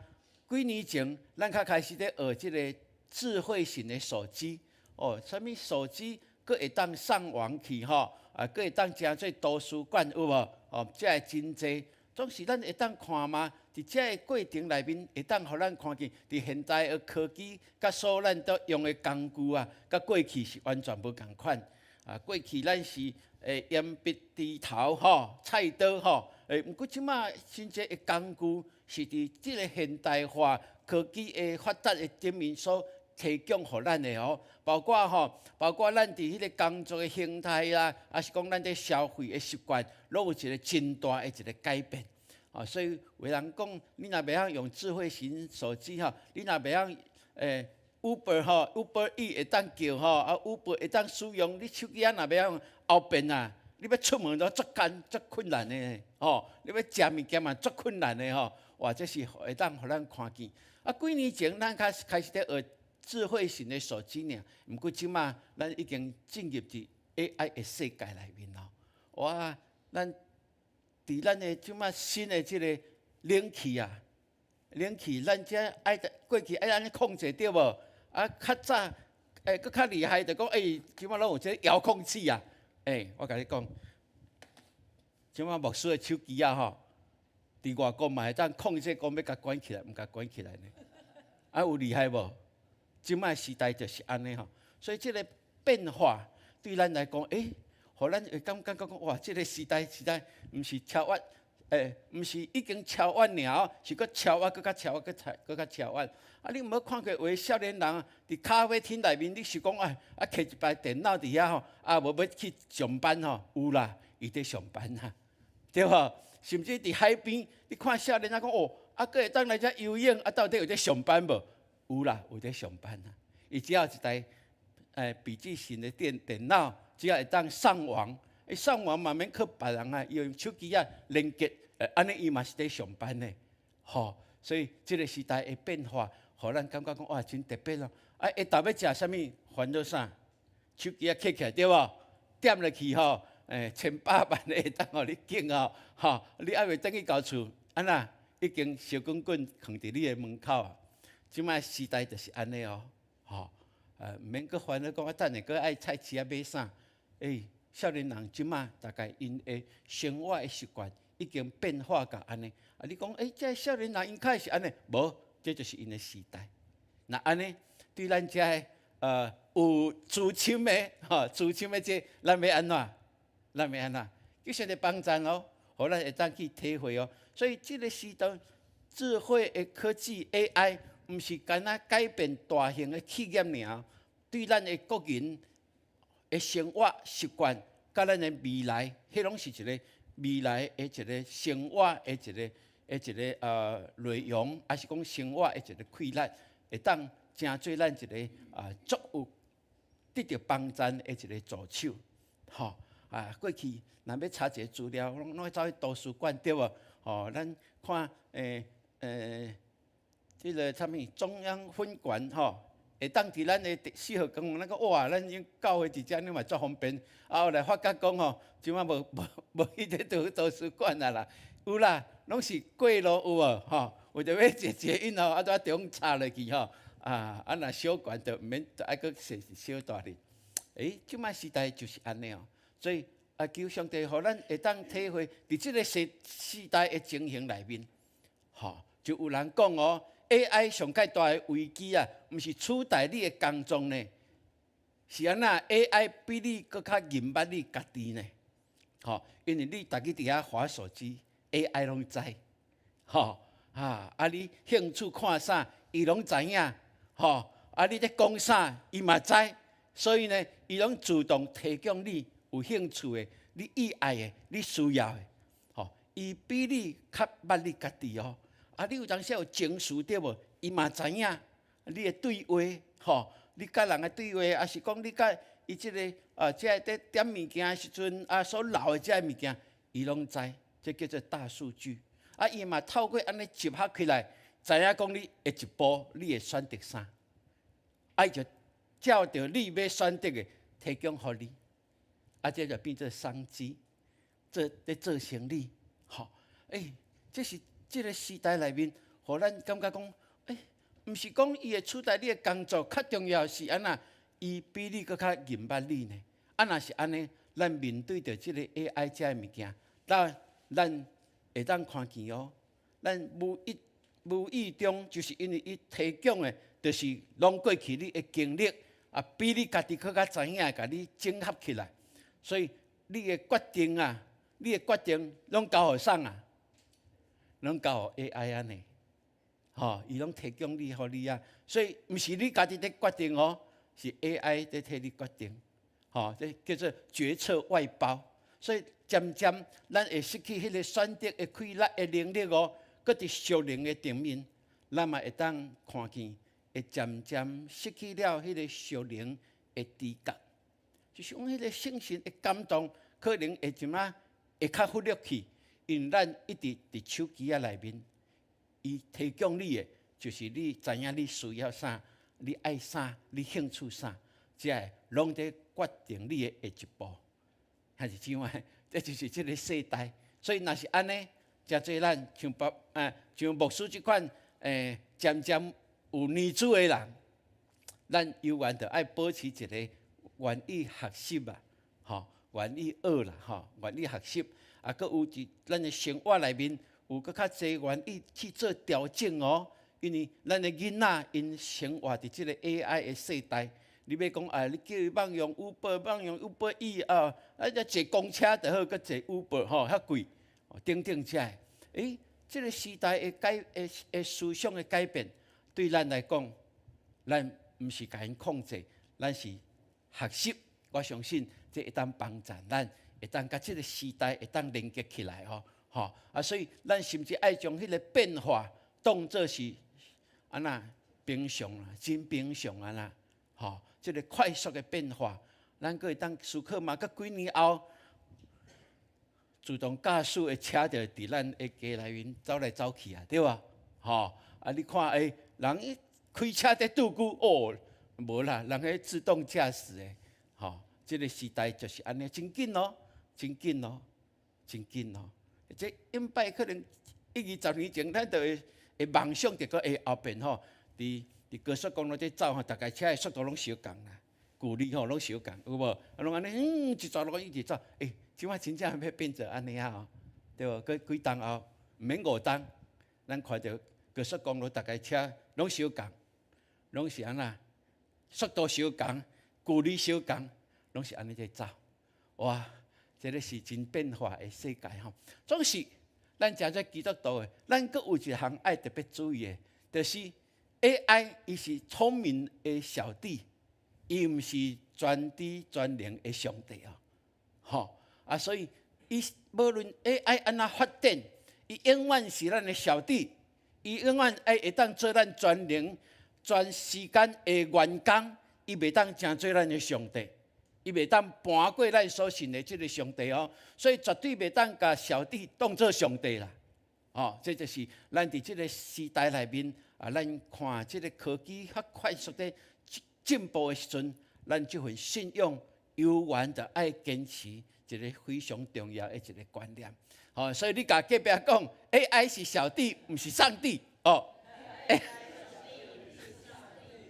幾年前，咱較開始咧學這个智慧型的手機，哦，啥物手機閣會當上網去吼，啊，閣會當成做圖書館有無？哦，這个真濟，總是咱會當看嗎？佇這个過程內面，會當予咱看見，佇現代的科技，佮所咱都用的工具啊，佮過去是完全無仝款。啊，過去咱是鉛筆、豬頭吼、菜刀吼，毋過這馬真濟的工具是佇這个現代化科技的發達的頂面所提供予咱的哦，包括吼，包括咱佇彼个工作的形態啦，抑是講咱佇消費的習慣，攏有一个真大的一个改變。啊，所以有人講，你若袂曉用智慧型手機吼，你若袂曉Uber 吼，Uber Eats 會當叫吼，啊 Uber 會當使用，你手機仔若袂曉用，後邊啊，你欲出門都足艱足困難的吼，你欲食物件嘛足困難的吼，哇，這是會當予咱看見。啊，幾年前咱開始開始佇學智慧型的手機爾，毋過這馬咱已經進入佇 AI 的世界內面咯。哇，咱佇咱的這馬新的這个冷氣啊，冷氣咱這愛過去愛按呢控制對無？啊，較早閣較厲害，就講欸，這馬攏有這个遙控器啊。欸，我共你講，這馬牧師的手機啊吼，佇外國嘛會當控制講欲共關起來，毋共關起來呢。啊，有厲害無？這馬時代就是按呢吼，所以這个變化對咱來講，欸，予咱會感覺講哇，這个時代時代毋是超越，毋是已經超越爾，是閣超越，閣較超越，閣超，閣較超越。啊，你毋好看過有的少年人佇咖啡廳內面，你想講啊，啊，摕一排電腦佇遐吼，啊，無欲去上班吼，有啦，伊佇上班啊，對無？甚至佇海邊，你看少年仔講哦，啊，閣會當來遮游泳，啊，到底有佇上班無？有啦，有佇上班啊。伊只要一台筆記型的電腦，只要會當上網，伊上網嘛免靠別人啊，伊用手機仔連結，按呢伊嘛是佇上班的，吼。所以這个時代的變化，予咱感覺講哇，真特別咯。啊，下晝欲食啥物？煩惱啥？手機仔揢起來對無？點落去吼，千百萬會當予你揀哦，吼，你猶未轉去到厝，按怎已經燒滾滾囥佇你的門口啊！這馬時代就是按呢哦，吼，毋免閣煩惱講啊，等下閣愛菜市仔買啥？欸，少年人這馬大概𪜶的生活的習慣已經變化甲按呢。啊，你講，欸，這少年人𪜶較是按呢？無，這就是𪜶的時代。若按呢，對咱遮的有資深的吼，資深的這，咱欲按怎？咱欲按怎？求上帝幫贊哦，予咱會當去體會哦。所以這个時代，智慧的科技 AI，毋是干焦改變大型的企業爾，對咱的個人的生活習慣，佮咱的未來，彼攏是一个未來的一个生活的一个內容，抑是講生活的一个氣力，會當成做咱一个啊足有得著幫贊的一个助手，吼啊！過去若欲查一个資料，攏愛走去圖書館對無？吼，咱看這个啥物中央分館吼，會當佇咱的四號公園，咱講哇，咱𪜶教會佇遮爾嘛足方便。啊，後來發覺講吼，這馬無去佇圖書館啊啦，有啦，攏是過路有無？吼，為著欲坐捷運吼，啊，都愛中插落去吼，啊，若小館就毋免，就愛閣踅一小大哩。欸，這馬時代就是按呢哦，所以啊，求上帝予咱會當體會，佇這个時代的情形內面，吼，就有人講哦，AI 上蓋大的危機啊，毋是取代你的工作呢，是按怎 AI 比你閣較認捌你家己呢？吼，因為你逐日佇遐滑手機，AI 攏知，吼啊，啊你興趣看啥，伊攏知影，吼，啊你咧講啥，伊嘛知，所以呢，伊攏自動提供你有興趣的、你意愛的、你需要的，吼，伊比你較捌你家己哦。啊，你有當時有情緒對無？伊嘛知影你的對話，吼，你佮人的對話，抑是講你佮伊這个啊，這个佇點物件的時陣啊，所留的這个物件，伊攏知，這叫做大數據。啊，伊嘛透過按呢集合起來，知影講你下一步你會選擇啥，啊，伊就照著你欲選擇的提供予你，啊，這就變做商機，做咧做生意，吼，欸，這是。這个時代內面，予咱感覺講，欸，毋是講伊會取代你的工作，較重要是按怎，伊比你閣較認捌你呢？啊，若是按呢，咱面對著這个 AI 這个物件，咱會當看見哦，咱無意中，就是因為伊提供的，就是攏過去你的經歷，啊，比你家己閣較知影，共你整合起來，所以你的決定啊，你的決定攏交予啥啊？攏交予 AI 按呢，吼，伊攏提供你，予你啊，所以毋是你家己佇決定哦，是 AI 佇替你決定，吼，這叫做決策外包。所以漸漸咱會失去彼个選擇的氣力的能力哦，閣佇屬靈的層面，咱嘛會當看見，會漸漸失去了彼个屬靈的知覺，就是講彼个聖神的感動，可能會怎啊會較忽略去。因為咱一直佇手機仔內面，伊提供你的，就是你知影你需要啥，你愛啥，你興趣啥，這个攏佇決定你的下一步。還是這樣，這就是這个世代。所以若是按呢，誠濟咱像爸，像牧師這款，漸漸有年資的人，咱猶原著愛保持一个願意學習啊，吼，願意學啦，吼，願意學習。啊，閣有佇咱的生活內面有閣較濟願意去做調整哦，因為咱的囡仔𪜶生活佇這个 AI 的世代，你欲講啊，你叫伊莫用 Uber，莫用 Uber Eats 啊，啊，坐公車就好，閣坐 Uber 吼，遐貴，等等這个，欸，這个時代的改的的思想的改變，對咱來講，咱毋是共𪜶控制，咱是學習。我相信這會當幫助咱。會當佮這个時代會當連結起來吼，吼啊，所以咱甚至愛將彼个變化當做是按怎平常啦，真平常啊啦，吼，這个快速的變化，咱閣會當思考嘛？閣幾年後，自動駕駛的車就佇咱的街內面走來走去啊，對無？吼啊！你看，欸，人伊開車佇拄久哦，無啦，人彼自動駕駛的，吼，這个時代就是按呢，真緊哦。真緊哦，真緊哦！這應擺可能一二十年前，咱就會會夢想著講，欸，後邊吼，佇高速公路佇走吼，逐家車的速度攏相仝啦。距離吼攏相仝，有無？啊，攏按呢，一逝路一直走，欸，這擺真正欲變做按呢啊吼，對無？閣幾冬後，毋免5冬，咱看著高速公路逐家車攏相仝，攏是按怎？速度相仝，距離相仝，攏是按呢在走。哇！這个是真變化的世界吼。總是咱誠做基督徒的，咱閣有一項愛特別注意的，就是 AI 伊是聰明的小弟，伊毋是全知全能的上帝哦。吼啊，所以伊無論 AI 按怎發展，伊永遠是咱的小弟，伊永遠愛會當做咱全能、全時間的員工，伊袂當成做咱的上帝。伊袂當盤過咱所信的這个上帝哦，所以絕對袂當共小弟當做上帝啦。哦，這就是咱佇這个時代內面啊，咱看這个科技較快速的進步的時陣，咱這份信仰猶原著愛堅持一个非常重要的一个觀念。吼，所以你共隔壁講，AI 是小弟，毋是上帝哦。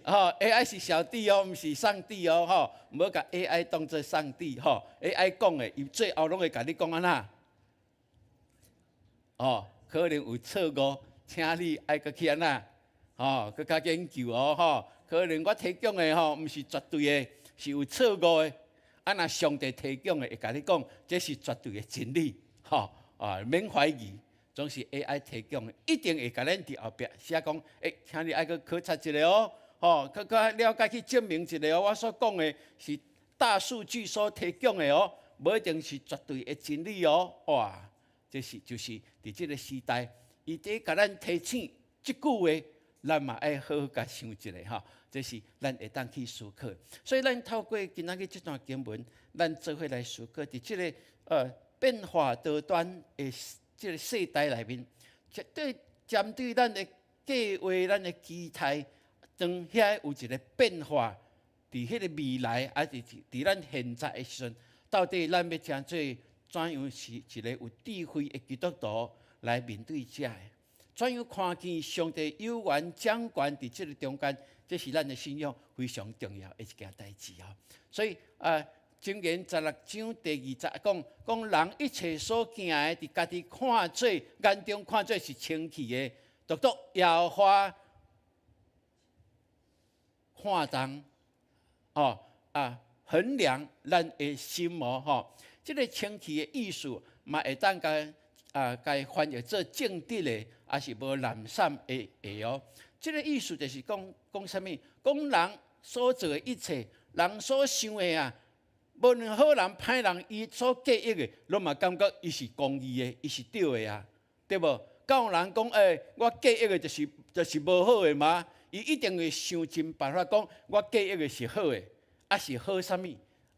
吼，AI 是小弟哦，毋是上帝哦，吼，毋好共 AI 當做上帝吼。AI 講的，伊最後攏會共你講按怎？哦，可能有錯誤，請你愛閣去按怎？吼，閣較研究哦，吼。可能我提供的吼，毋是絕對的，是有錯誤的。啊，若上帝提供的，會共你講，這是絕對的真理，吼啊，免懷疑。總是 AI 提供的，一定會共咱佇後壁寫講，欸，請你愛閣考察一下哦。吼，閣較了解去證明一下哦，我所講的是大數據所提供的哦，無一定是絕對的真理哦。哇，這是就是佇這個時代，伊佇共咱提醒這句話，咱嘛愛好好共想一下吼。這是咱會當去思考。所以咱透過今仔日這段經文，咱做伙來思考，佇這个變化多端的這个世代內面，絕對針對咱的計劃、咱的期待。當遐有一个變化，佇彼个未來，抑是佇咱現在的時陣，到底咱欲成做怎樣是一个有智慧的基督徒來面對這个？怎樣看見上帝有權掌權佇這个中間，這是咱的信仰非常重要的一件代誌哦。所以啊，箴言16章第2節講，講人一切所行的，佇家己看做眼中看做是清氣的，獨獨耶和華看重哦啊，衡量咱的心哦吼。這个清氣的意思嘛，會當共啊，共翻譯做正直的，抑是無濫散的的哦。這个意思就是講講啥物？講人所做的一切，人所想的啊，無論好人歹人，伊所計劃的，攏嘛感覺伊是公義的，伊是對的啊，對無？敢有人講，欸，我計劃的就是無好的嗎？伊一定會想盡辦法講，我計劃的是好的，啊是好啥物？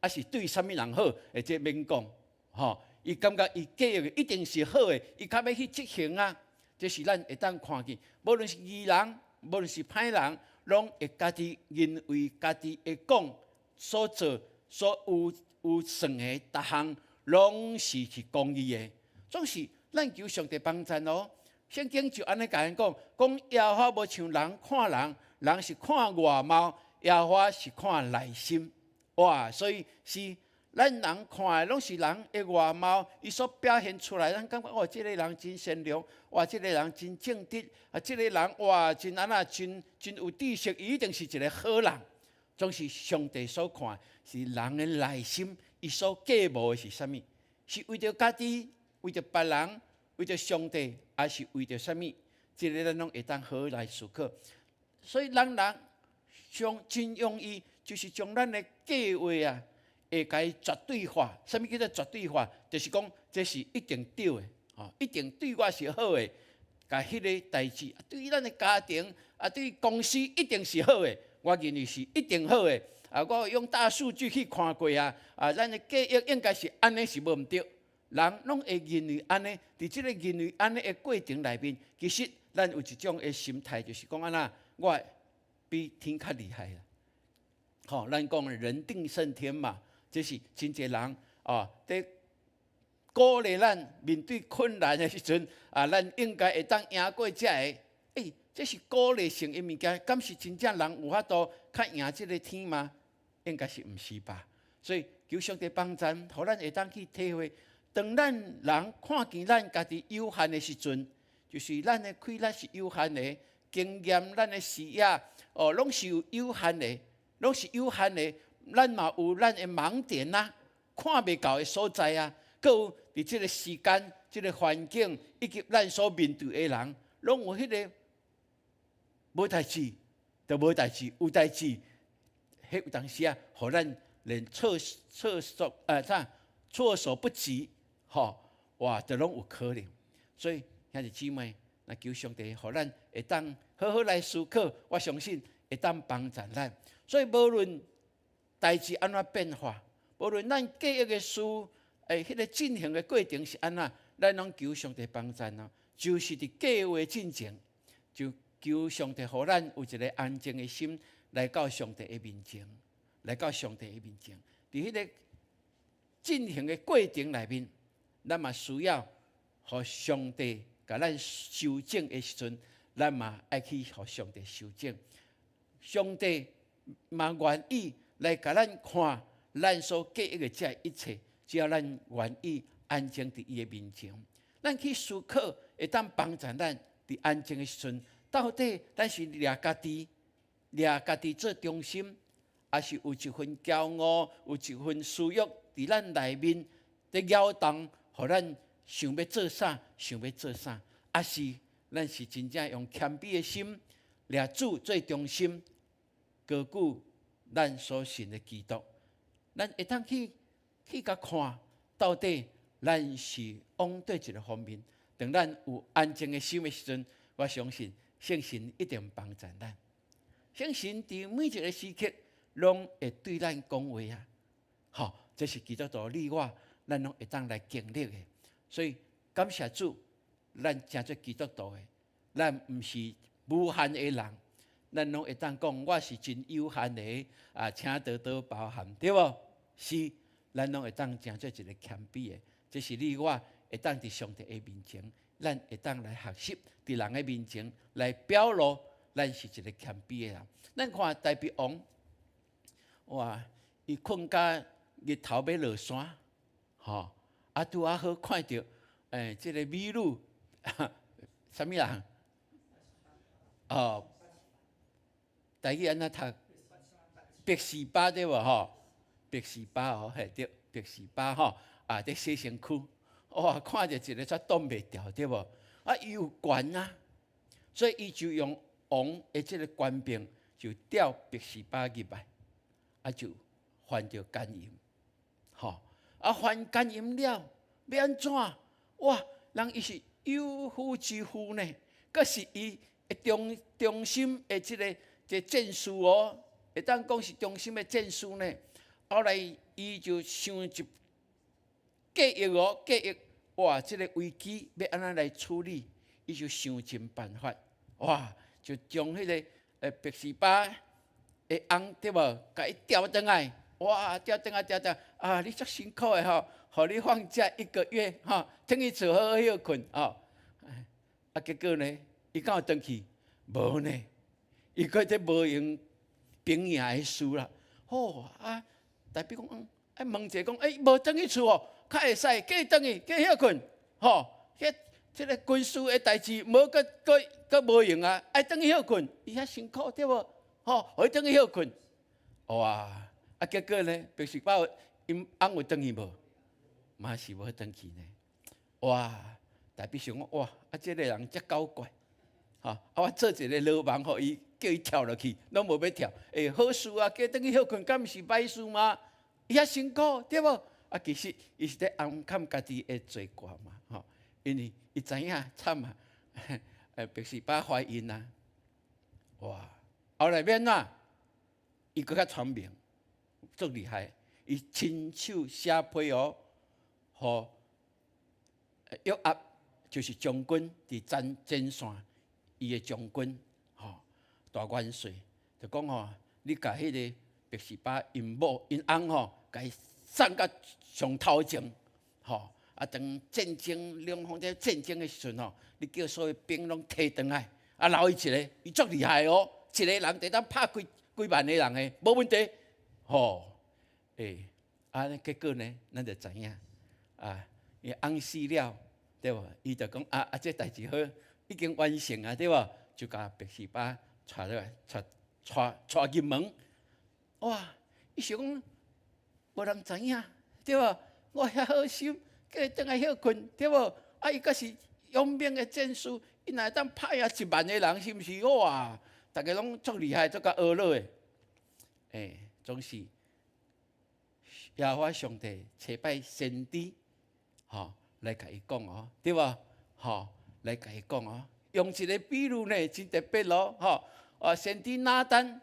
啊是對啥物人好？欸，這免講，吼！伊感覺伊計劃的一定是好的，伊較欲去執行啊。這是咱會當看見，無論是義人，無論是歹人，攏會家己認為家己會講所做所有有算的逐項，攏是公義的。總是咱求上帝幫贊哦。聖經就按呢共咱講，講耶和華無像人看人，人是看外貌，耶和華是看內心。哇！所以是咱人看的攏是人的外貌，伊所表現出來，咱感覺哦，這个人真善良，哇，這个人真正直，啊，這个人哇，真按怎，真真有知識，伊一定是一个好人。總是上帝所看是人的內心，伊所計謀的是啥物？是為著家己，為著別人，為著上帝，抑是為著啥物？這个咱攏會當好好來思考。所以，咱人上真容易就是將咱的計劃啊，會共伊絕對化。啥物叫做絕對化？就是講這是一定對的，吼，一定對我是好的。共彼个代誌，對咱的家庭啊，對公司一定是好的。我認為是一定好的。啊，我用大數據去看過啊，啊，咱的計劃應該是按呢是無毋對。人攏會認為按呢，佇這个認為按呢的過程內面，其實咱有一種的心態，就是講按怎，我比天較厲害啦。吼，咱講人定勝天嘛，這是真濟人哦，佇鼓勵咱面對困難的時陣，啊，咱應該會當贏過這个。欸，這是鼓勵性的物件，敢是真正人有法度較贏這个天嗎？應該是毋是吧？所以求上帝幫贊，予咱會當去體會，當咱人看見咱家己有限的時陣，就是咱的氣力是有限的，經驗、咱的視野，哦，攏是有限的，攏是有限的。咱嘛有咱的盲點啊，看袂到的所在啊，閣有佇這個時間、這個環境以及咱所面對的人，攏有彼個無代誌，就無代誌，有代誌，彼有當時啊，予咱連措措手啥措手不及，吼，哇，都攏有可能。所以兄弟姊妹，若求上帝，予咱會當好好來思考，我相信會當幫助咱。所以無論代誌按怎變化，無論咱計劃的事，彼個進行的過程是按怎，咱攏求上帝幫助咯。就是佇計劃進前，就求上帝予咱有一個安靜的心來到上帝的面前，來到上帝的面前。佇彼個進行的過程內面，咱嘛需要予上帝共咱修正的時陣，咱嘛愛去予上帝修正。上帝嘛願意來共咱看咱所計劃的這一切，只要咱願意安靜佇伊的面前，咱去思考，會當幫助咱佇安靜的時陣，到底咱是掠家己，掠家己做中心，抑是有一份驕傲，有一份私欲佇咱內面佇擾動，予咱想欲做啥，想欲做啥，抑是咱是真正用謙卑的心，掠主做中心，高舉咱所信的基督，咱會當去共看，到底咱是往佗一个方面。當咱有安靜的心的時陣，我相信聖神一定幫助咱。聖神佇每一个時刻，攏會對咱講話啊！吼，這是基督徒你我，咱攏會當來經歷的。所以感謝主，咱成做基督徒的，咱毋是無限的人，咱攏會當講我是真有限的啊，請多多包涵，對無？是，咱攏會當成做一个謙卑的，這是你我會當佇上帝的面前，咱會當來學習，佇人的面前來表露，咱是一个謙卑的人。咱看大衛王，哇，伊睏甲日頭欲落山，吼，啊拄仔好看著，這个美女，啥物人？哦，台語按怎讀？拔示巴對無吼？拔示巴哦，嘿對，拔示巴吼，啊，佇洗身軀，哇，看著一个煞擋袂牢對無？啊，伊有權啊，所以伊就用王的這个權柄，就調拔示巴入來，啊，就犯著姦淫，吼，啊，犯姦淫了，欲按怎？哇，人伊是有夫之婦呢，閣是伊的忠心的這個戰士哦，會當講是忠心的戰士呢。後來伊就想一計劃哦，計劃哇，這个危機欲按怎來處理？伊就想盡辦法，哇，就將彼个拔示巴的翁對無，共伊調轉來，哇，調轉來調轉，啊，你足辛苦的吼，予你放假一個月吼，轉去厝好好歇睏吼。啊，結果呢，伊敢有轉去？無呢，伊閣佇無閒兵營的事啦。好啊，大衛講，啊問者講，欸，無轉去厝哦，較會使，繼轉去，繼歇睏，吼，彼這个軍事的代誌，無閣閣閣無閒啊，愛轉去歇睏，伊遐辛苦對無？吼，予伊轉去歇睏，哇！啊，結果呢，拔示巴𪜶翁有轉去無？嘛是無轉去呢。哇！大衛想講，哇！啊，這个人遮狡怪，吼！啊，我做一个羅網，予伊叫伊跳落去，攏無欲跳。欸，好事啊，叫轉去歇睏，敢毋是歹事嗎？伊遐辛苦，對無？啊，其實伊是咧暗崁家己的罪過嘛，吼！因為伊知影慘啊，拔示巴懷孕啊，哇！後來欲按怎？伊閣較聰明，足厲害，伊親手寫批哦，予約押就是將軍佇前線，伊的將軍吼大元帥，就講吼，你共彼个拔示巴𪜶某𪜶翁吼，共伊送到上頭前，吼啊，當戰爭兩方在戰爭的時陣吼，你叫所有兵攏提轉來，啊留伊一个，伊足厲害哦，一个人會當拍幾幾萬个人的，無問題。吼，欸，啊，結果呢，咱就知影，啊，伊翁死了，對無？伊就講啊啊，這代誌好，已經完成啊，對無？就共拔示巴帶落來，帶帶帶入門。哇！伊想講無人知影，對無？我遐好心，叫伊轉來歇睏，對無？啊，伊閣是勇猛的戰士，伊若會當拍贏1萬個人，是毋是？哇！逐家攏足厲害，足較呵咾的。欸，總是耶和華上帝差派先知，吼，來共伊講哦，對無？吼，來共伊講哦，用一個比喻呢，真特別咯，吼！啊，先知拿單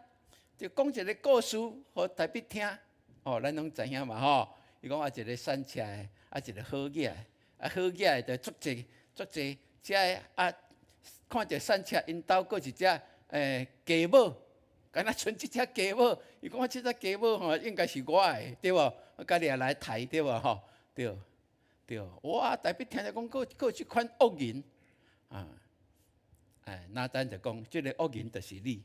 就講一個故事，予大衛聽，吼，咱攏知影嘛，吼。伊講啊，一個散赤的，啊，一個好額的，啊，好額的就足濟足濟，遮的啊，看著散赤𪜶兜閣一隻雞母，敢若賰這隻雞母，伊講這隻雞母吼，應該是我的，對無？我家己也來刣，對無？吼，對對，哇！大衛聽著講，閣閣有這款惡人，啊，哎，拿單就講，這個惡人就是你，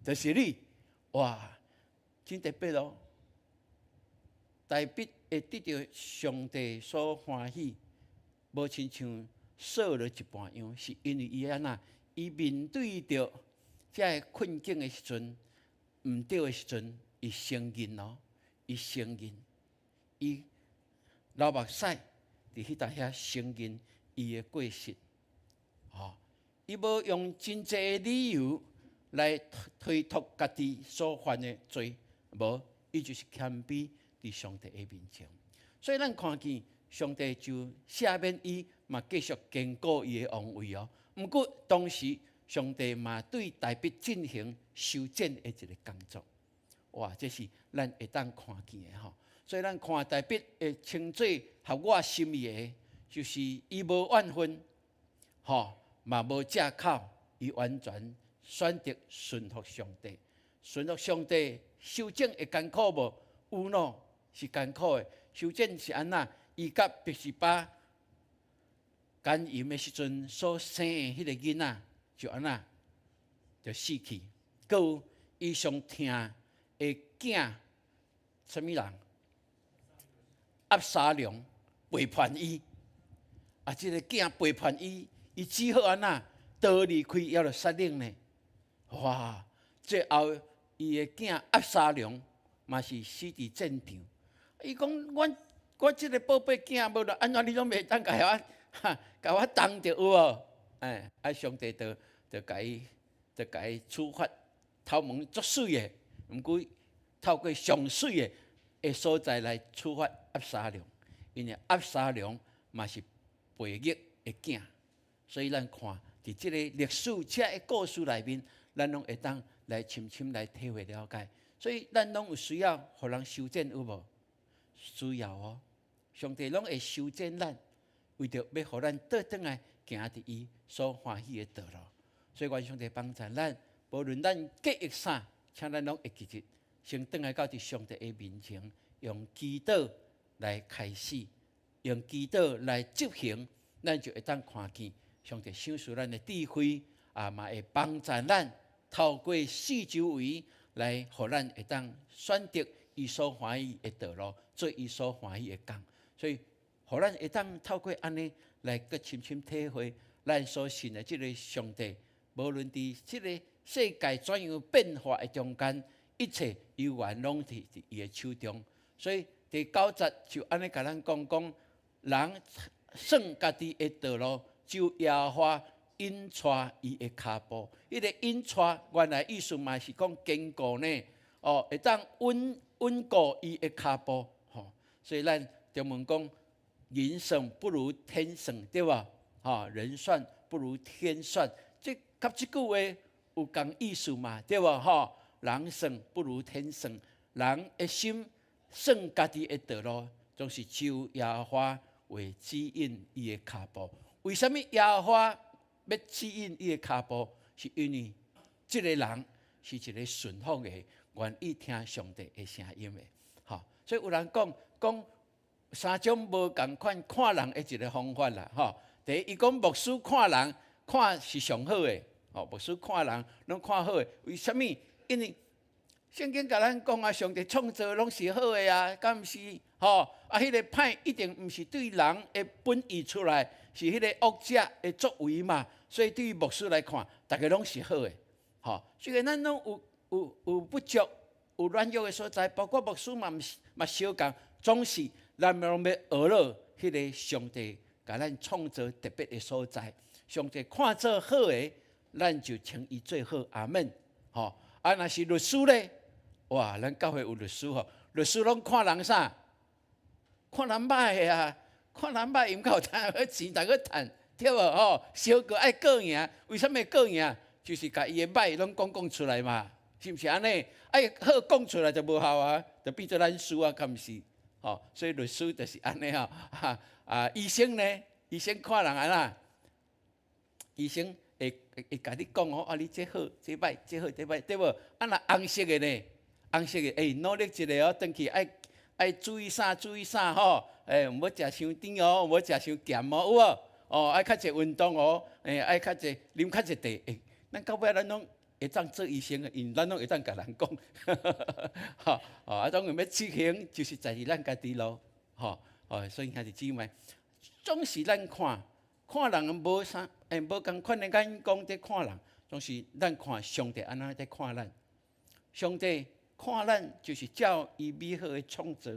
就是你，哇，真特別咯。大衛會得著上帝所歡喜，無親像掃羅一般樣，是因為伊按怎？伊面對著這个困境的時陣，毋對的時陣，伊承認咯，伊承認，伊流目屎佇彼搭遐承認伊的過失，吼，伊無用真濟的理由來推脫家己所犯的罪，無，伊就是謙卑佇上帝的面前。所以咱看見上帝就赦免伊，嘛繼續堅固伊的王位哦。毋過當時上帝嘛對大衛進行修剪的一個工作。哇，這是咱會當看見的吼。所以咱看大衛會稱做合我心意的，就是伊無怨恨，吼，嘛無藉口，伊完全選擇順服上帝。順服上帝修剪會艱苦無？有喏，是艱苦的。修剪是按怎？伊佮拔示巴姦淫的時陣所生的彼個囡仔，就按怎？就死去。閣有伊上疼的囝，啥物人？押沙龍背叛伊，啊，這個囝背叛伊，伊只好按怎？逃離開耶路撒冷呢？哇！最後伊的囝押沙龍嘛是死佇戰場。伊講：阮我這個寶貝囝，無論按怎你攏袂當共我，共我動著有無？哎，啊，上帝就就共伊，就共伊處罰，頭毛足媠的，毋過透過上媠的的所在來處罰押沙龍，因為押沙龍嘛是背逆的囝，所以咱看佇這個歷史這个故事內面，咱攏會當來深深來體會了解。所以咱攏有需要予人修剪有無？需要哦，上帝攏會修剪咱，為著欲予咱倒轉來行佇伊所歡喜的道路。所以願上帝幫助咱，無論咱經歷啥，請咱攏會記得，先轉來到佇上帝的面前，用祈禱來開始，用祈禱來執行，咱就會當看見上帝賞賜咱的智慧，啊嘛會幫助咱透過四周圍來，予咱會當選擇伊所歡喜的道路，做伊所歡喜的工。所以，予咱會當透過按呢來閣深深體會咱所信的這个上帝，無論佇這个世界怎樣變化的中間，一切猶原攏佇伊的手中。所以第九節就按呢共咱講講，人算家己的道路，只有耶和華引帶伊的跤步。彼个引帶原來意思嘛是講堅固呢，哦，會當穩穩固伊的跤步。吼，所以咱中文講人算不如天算，對無？吼，人算不如天算，這佮這句話有仝意思嘛，對無？吼，人算不如天算，人的心算家己的道路，總是只有耶和華會指引伊的跤步。為啥物耶和華欲指引伊的跤步？是因為這个人是一個順服的，願意聽上帝的聲音的。吼，所以有人講講三種無仝款看人的一個方法啦。吼，第一，伊講牧師看人看是上好的，吼，牧師看人攏看好的。為啥物？因為聖經共咱講啊，上帝創造攏是好的啊，敢毋是？吼啊，彼個歹一定毋是對人的本意出來，是彼個惡者的作為嘛。所以對於牧師來看，逐个攏是好的。吼，雖然咱攏有不足、有軟弱的所在，包括牧師嘛毋是嘛相仝，總是咱攏欲學落彼个上帝共咱創造特別的所在。上帝看做好的，咱就稱伊做好。阿們。吼，啊，若是律師咧，哇，咱教會有律師吼，律師攏看人啥？看人歹的啊，看人歹，伊毋較有通好錢，通去趁，對無吼？小告愛告贏，為啥物告贏？就是共伊的歹攏講講出來嘛，是毋是按呢？啊，好講出來就無效啊，就變做咱輸啊，敢毋是？吼，所以律師就是按呢吼。啊，醫生呢？醫生看人按怎？醫生會共你講吼，啊，你這好，這歹，這好，這歹，對無？啊，若紅色的呢？紅色的，欸，努力一下哦，轉去愛注意啥？注意啥？吼？欸，毋好食傷甜哦，毋好食傷鹹哦，有無？哦，愛較濟運動哦，欸，愛較濟啉較濟茶。欸，咱到尾咱攏會當做醫生的，因為咱攏會當共人講，吼，哦，啊，當然欲執行，就是在佇咱家己咯，吼，哦，所以兄弟姊妹，總是咱看看人無啥，欸，無仝款的眼光佇看人，總是咱看上帝按怎佇看咱。上帝看咱就是照伊美好的創造，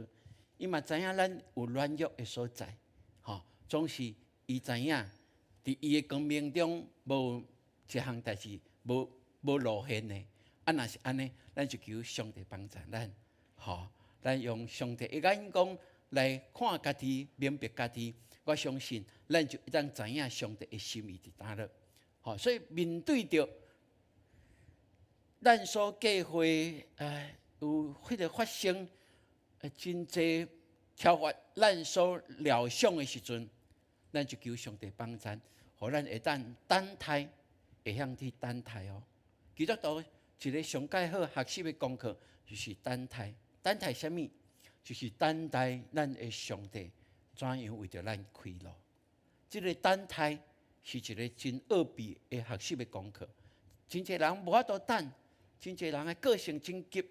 伊嘛知影咱有軟弱的所在，吼，總是伊知影，佇伊的光明中無一項代誌無露現的。啊，若是按呢，咱就求上帝幫助咱，吼，咱用上帝的眼光來看家己，明白家己。我相信，咱就會當知影上帝的心意佇佗落。吼，所以面對著咱所計劃，有彼个發生，真濟超越咱所料想的時陣，咱就求上帝幫助，予咱會當等待，會曉去等待哦。基督徒一个上蓋好學習的功課，就是等待。等待啥物？就是等待咱的上帝怎樣為著咱開路。這个等待是一个真奧秘的學習的功課。真濟人無法度等，真濟人的個性真急，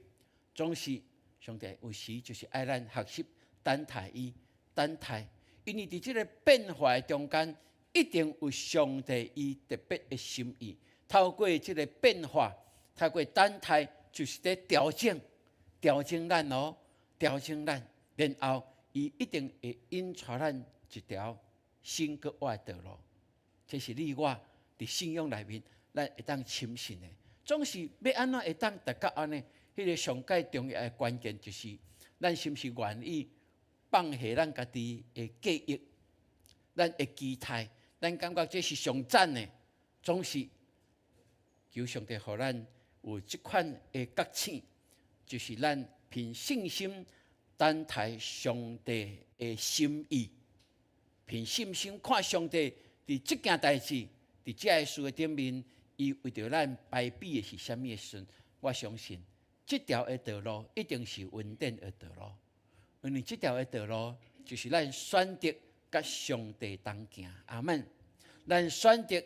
總是上帝有時就是愛咱學習等待伊，等待，因為佇這个變化的中間，一定有上帝伊特別的心意。透過這个變化，透過等待，就是佇調整、調整咱哦，調整咱，然後伊一定會引帶咱一條新閣活的道路。這是你我佇信仰內面，咱會當深信的。總是欲按怎會當達到按呢？彼个上蓋重要的關鍵就是，咱是毋是願意放下咱家己的計劃，咱的期待，咱感覺這是上讚的，總是求上帝予咱有這款的覺醒，就是咱憑信心等待上帝的心意，憑信心看上帝佇這件代誌，佇這个事的頂面，伊為著咱排比的是啥物的時陣，我相信這條的道路一定是恩典的道路，因為這條的道路就是咱選擇佮上帝同行。阿們，咱選擇倚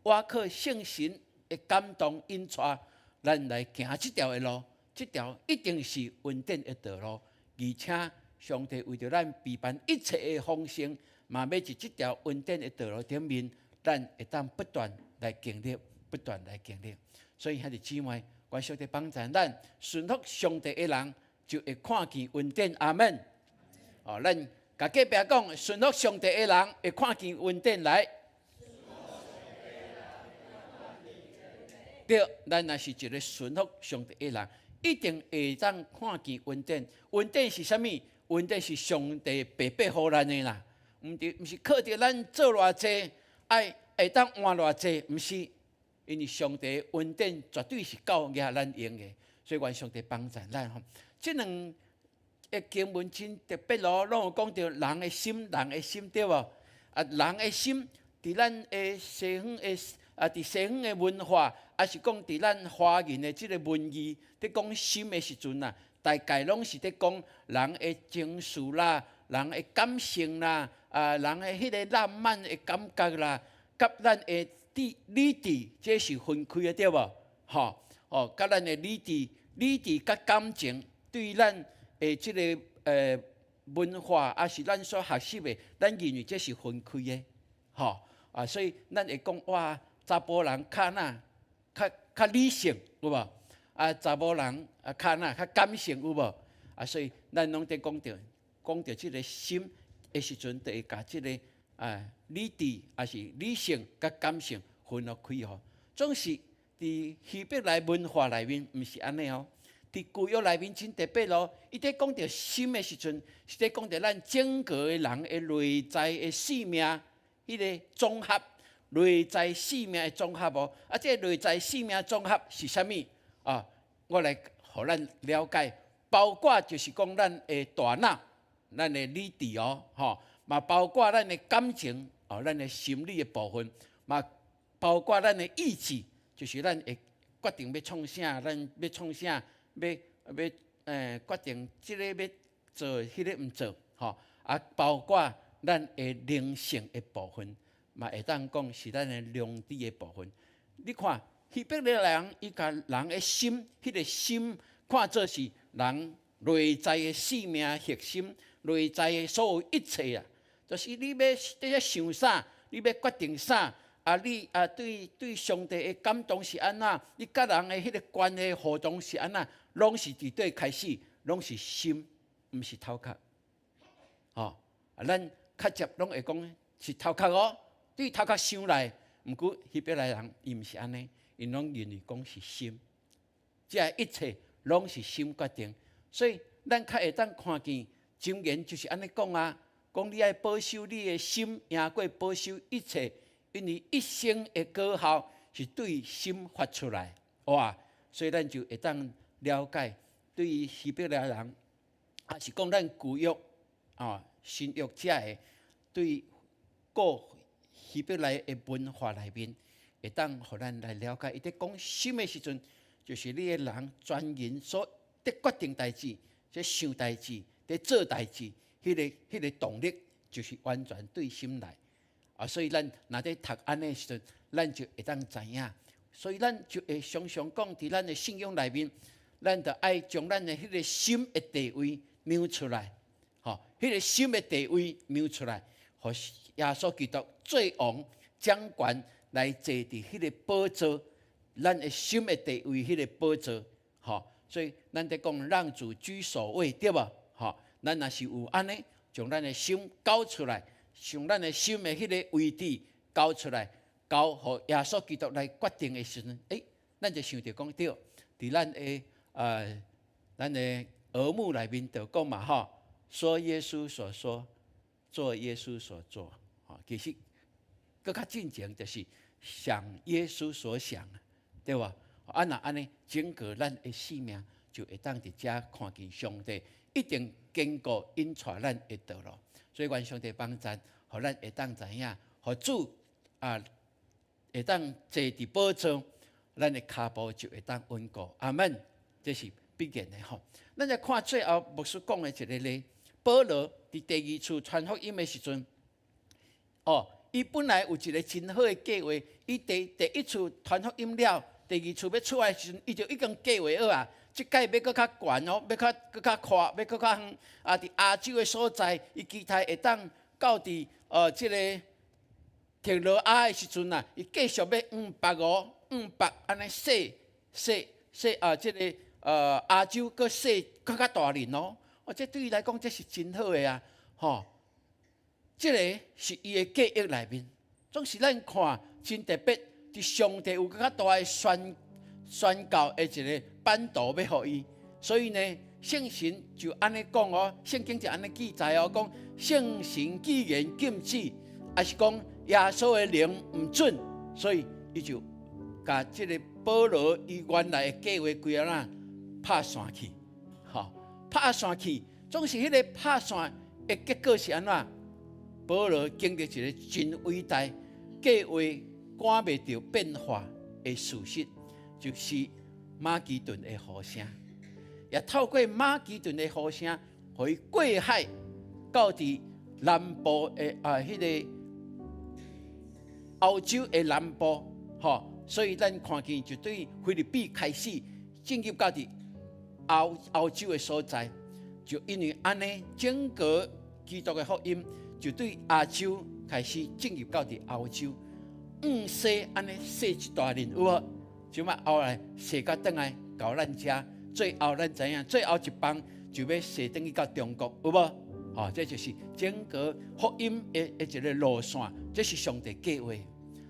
靠聖神的感動引帶，咱來行這條的路，這條一定是恩典的道路，而且上帝為著咱備辦一切的豐盛，嘛欲佇這條恩典的道路頂面，咱會當不斷來經歷，不斷來經歷。所以兄弟姊妹，願上帝幫助咱，順服上帝的人，就會看見恩典。阿們。哦，咱共隔壁講，順服上帝的人會看見恩典來。對，咱若是一个順服上帝的人，一定會當看見恩典。恩典是啥物？恩典是上帝白白予咱的啦，毋對，毋是靠著咱做偌濟，愛會當換偌濟，毋是。因為上帝的恩典絕對是夠額咱用的，所以願上帝幫助咱吼。這兩个經文真特別咯，攏有講著人的心，人的心對無？啊，人的心佇咱的西方的啊，佇西方的文化，抑是講佇咱華人的這个文字，佇講心的時陣啊，大概攏是佇講人的情緒啦，人的感性啦，啊，人的彼个浪漫的感覺啦，佮咱的理智，這是分開的對無？吼，哦，佮咱的理智理智佮感情對咱的這个文化，抑是咱所學習的，咱認為這是分開的，吼啊，所以咱會講哇，查埔人較哪較較理性，有無？啊，查某人啊較哪較感性，有無？啊，所以咱攏佇講著講著這个心的時陣，就會共這个理智，抑是理性佮感性分予開吼。總是佇希伯來文化內面，毋是按呢哦。佇舊約內面真特別咯，伊佇講著心的時陣，是佇講著咱整個的人的內在的生命，彼个綜合，內在生命的綜合哦。啊，這个內在生命綜合是啥物？啊，我來予咱了解，包括就是講咱的大腦，咱的理智哦，吼，嘛包括咱的感情哦，咱的心理的部分，嘛包括咱的意志，就是咱會決定欲創啥，咱欲創啥，欲欲決定這个欲做，彼个毋做，吼，啊，包括咱的靈性的部分，嘛會當講是咱的良知的部分。你看希伯來人，伊共人的心，彼个心看做是人內在的生命核心，內在的所有一切啊，就是你欲佇遐想啥，你欲決定啥，啊，你啊對對上帝的感動是按怎，你佮人的彼个關係互動是按怎，攏是佇佗開始，攏是心，毋是頭殼。吼，啊，咱較捷攏會講是頭殼哦，對頭殼想來，毋過希伯來人伊毋是按呢，𪜶攏認為講是心，這一切攏是心決定，所以咱較會當看見箴言就是按呢講啊，講你愛保守你的心，贏過保守一切，因為一生的果效是對心發出來，哇！所以咱就會當了解，對於希伯來人，抑是講咱舊約啊新約遮的對古希伯來的文化內面，會當予咱來了解。伊佇講心的時陣，就是你的人全人所佇決定代誌、佇想代誌、佇做代誌，彼个動力就是完全對心來。啊，所以咱若佇讀按呢時陣，咱就會當知影。所以咱就會常常講，佇咱的信仰內面，咱就愛將咱的彼个心的地位讓出來，吼，彼个心的地位讓出來，予耶穌基督做王掌權來坐佇彼个寶座，咱的心的地位，彼个寶座，吼，所以咱佇講讓主居首位，對無？吼，咱若是有按呢，將咱的心交出來，將咱的心的彼个位置交出來，交予耶穌基督來決定的時陣，咱就想著講對，佇咱的額目內面就講嘛，吼，說耶穌所說，做耶穌所做，吼，其實閣較進前就是想耶穌所想，對無？啊，若按呢，整個咱的生命就會當佇遮看見上帝一定堅固引帶咱的道路。所以願上帝幫贊，予咱會當知影，予主啊會當坐佇寶座，咱的跤步就會當穩固。阿門。這是必然的吼。咱來看最後牧師講的一個例，保羅佇第二次傳福音的時陣，哦，伊本來有一個真好的計劃，伊第第一次傳福音了，第二次欲出來的時陣，伊就已經計劃好啊。這擺欲閣較懸哦，欲較閣較闊，欲閣較遠啊！佇亞洲的所在，伊期待會當到佇這个特羅亞的時陣啊，伊繼續欲往北哦，往北按呢踅踅踅啊！這个亞洲閣踅閣較大輪哦。哦，這對伊來講，這是真好的啊！吼，這个是伊的計劃內面，總是咱看真特別，佇上帝有閣較大的宣宣告的一个版圖欲予伊，所以呢，聖神就按呢講哦，聖經就按呢記載哦，講聖神既然禁止，抑是講耶穌的靈毋准，所以伊就共這个保羅伊原來的計劃規个仔拍散去，吼，拍散去，總是彼个拍散的結果是按怎？保羅經歷一個真偉大計劃趕袂著變化的事實，就是馬其頓的呼聲，也透過馬其頓的呼聲，予伊過海到佇南部的啊，彼个歐洲的南部，吼，所以咱看見就對腓立比開始進入到佇歐歐洲的所在，就因為按呢，整個基督的福音就對亞洲開始進入到佇歐洲，洗按呢洗一大輪有無？就嘛後來洗到轉來到咱遮，最後咱知影，最後一棒就欲洗轉去到中國，有無？哦，這就是整個福音的一個路線，這是上帝計劃。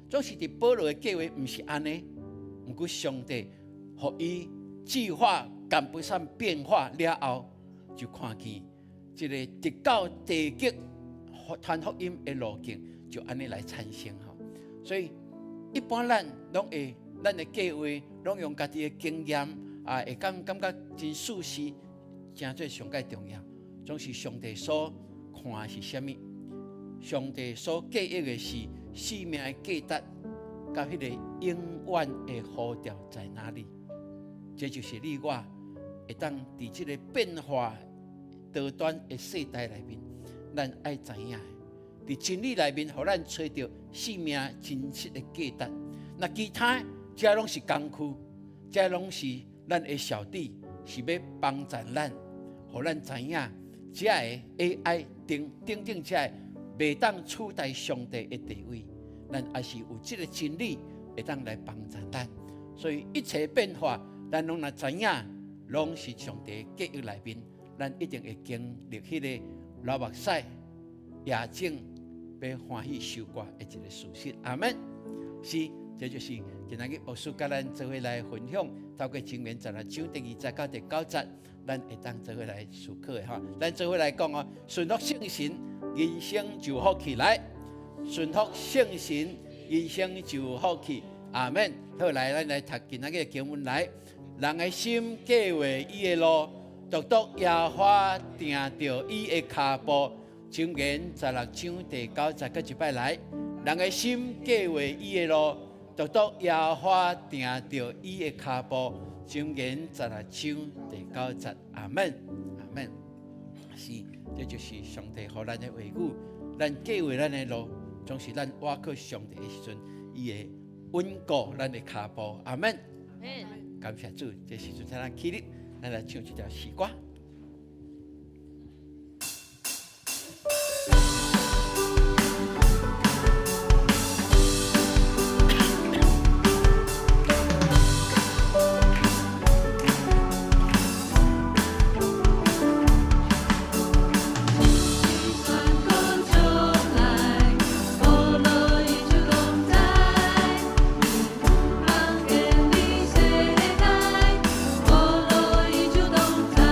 總是佇保羅的計劃毋是按呢，毋過上帝予伊計劃趕不上變化了後，就看見這個直到地極傳福音的路徑就按呢來產生吼。所以一般咱攏會，咱的計劃攏用家己的經驗啊，會感覺真舒適，誠做上蓋重要。總是上帝所看是啥物？上帝所計劃的是生命的價值，佮彼個永遠的呼召在哪裡？這就是你我會當佇這個變化多端的世代內面，咱愛知影的。佇真理內面，予咱揣著生命真實的價值。若其他這攏是工具，這攏是咱的小弟，是欲幫助咱，予咱知影。這个 AI 等等等，這个袂當取代上帝的地位，咱也是有這個真理會當來幫助咱。所以一切變化，咱攏若知影，攏是上帝計劃內面，咱一定會經歷彼個流目屎、夜種，欲歡喜收割的一個事實。阿們，是，這就是今仔日牧師佮咱做伙來分享，透過箴言十六章第二節到第九節。咱會當做伙來思考的吼，咱做伙來講哦，順服聖神，人生就有福氣來；順服聖神，人生就有福氣。阿們。好，來，咱來讀今仔日的經文來。人的心計劃伊的路，獨獨耶和華定著伊的跤步。箴言十六章第九節，閣一擺來。人的心計劃伊的路，獨獨耶和華定著伊的跤步。箴言十六章第九節，阿們，阿們，是，這就是上帝予咱的話語。咱計劃咱的路，總是咱倚靠上帝的時陣，伊會穩固咱的跤步。阿們，感謝主，這時陣咱起立，咱來唱這條詩歌。世界，無路伊就同在。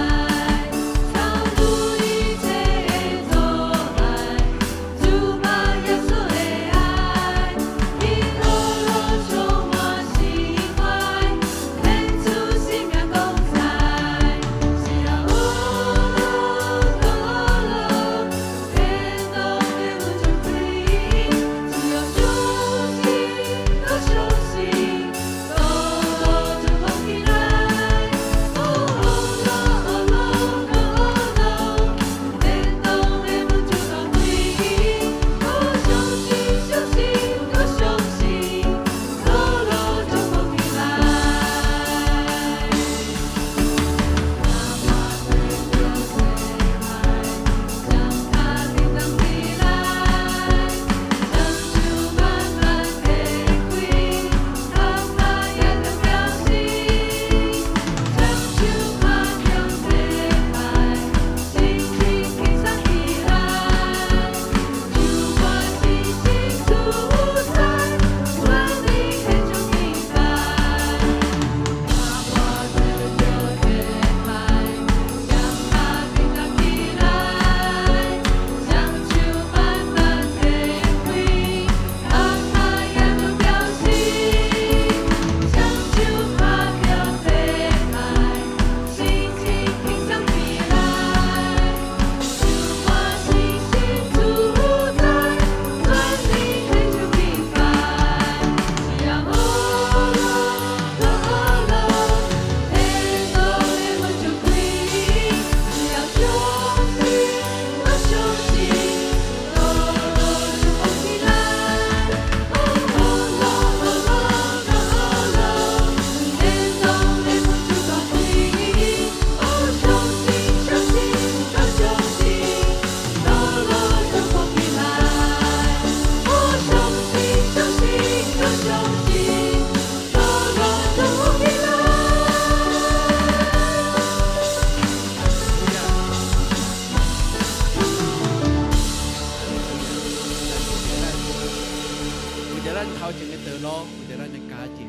咱頭前的道路，為著咱的家庭，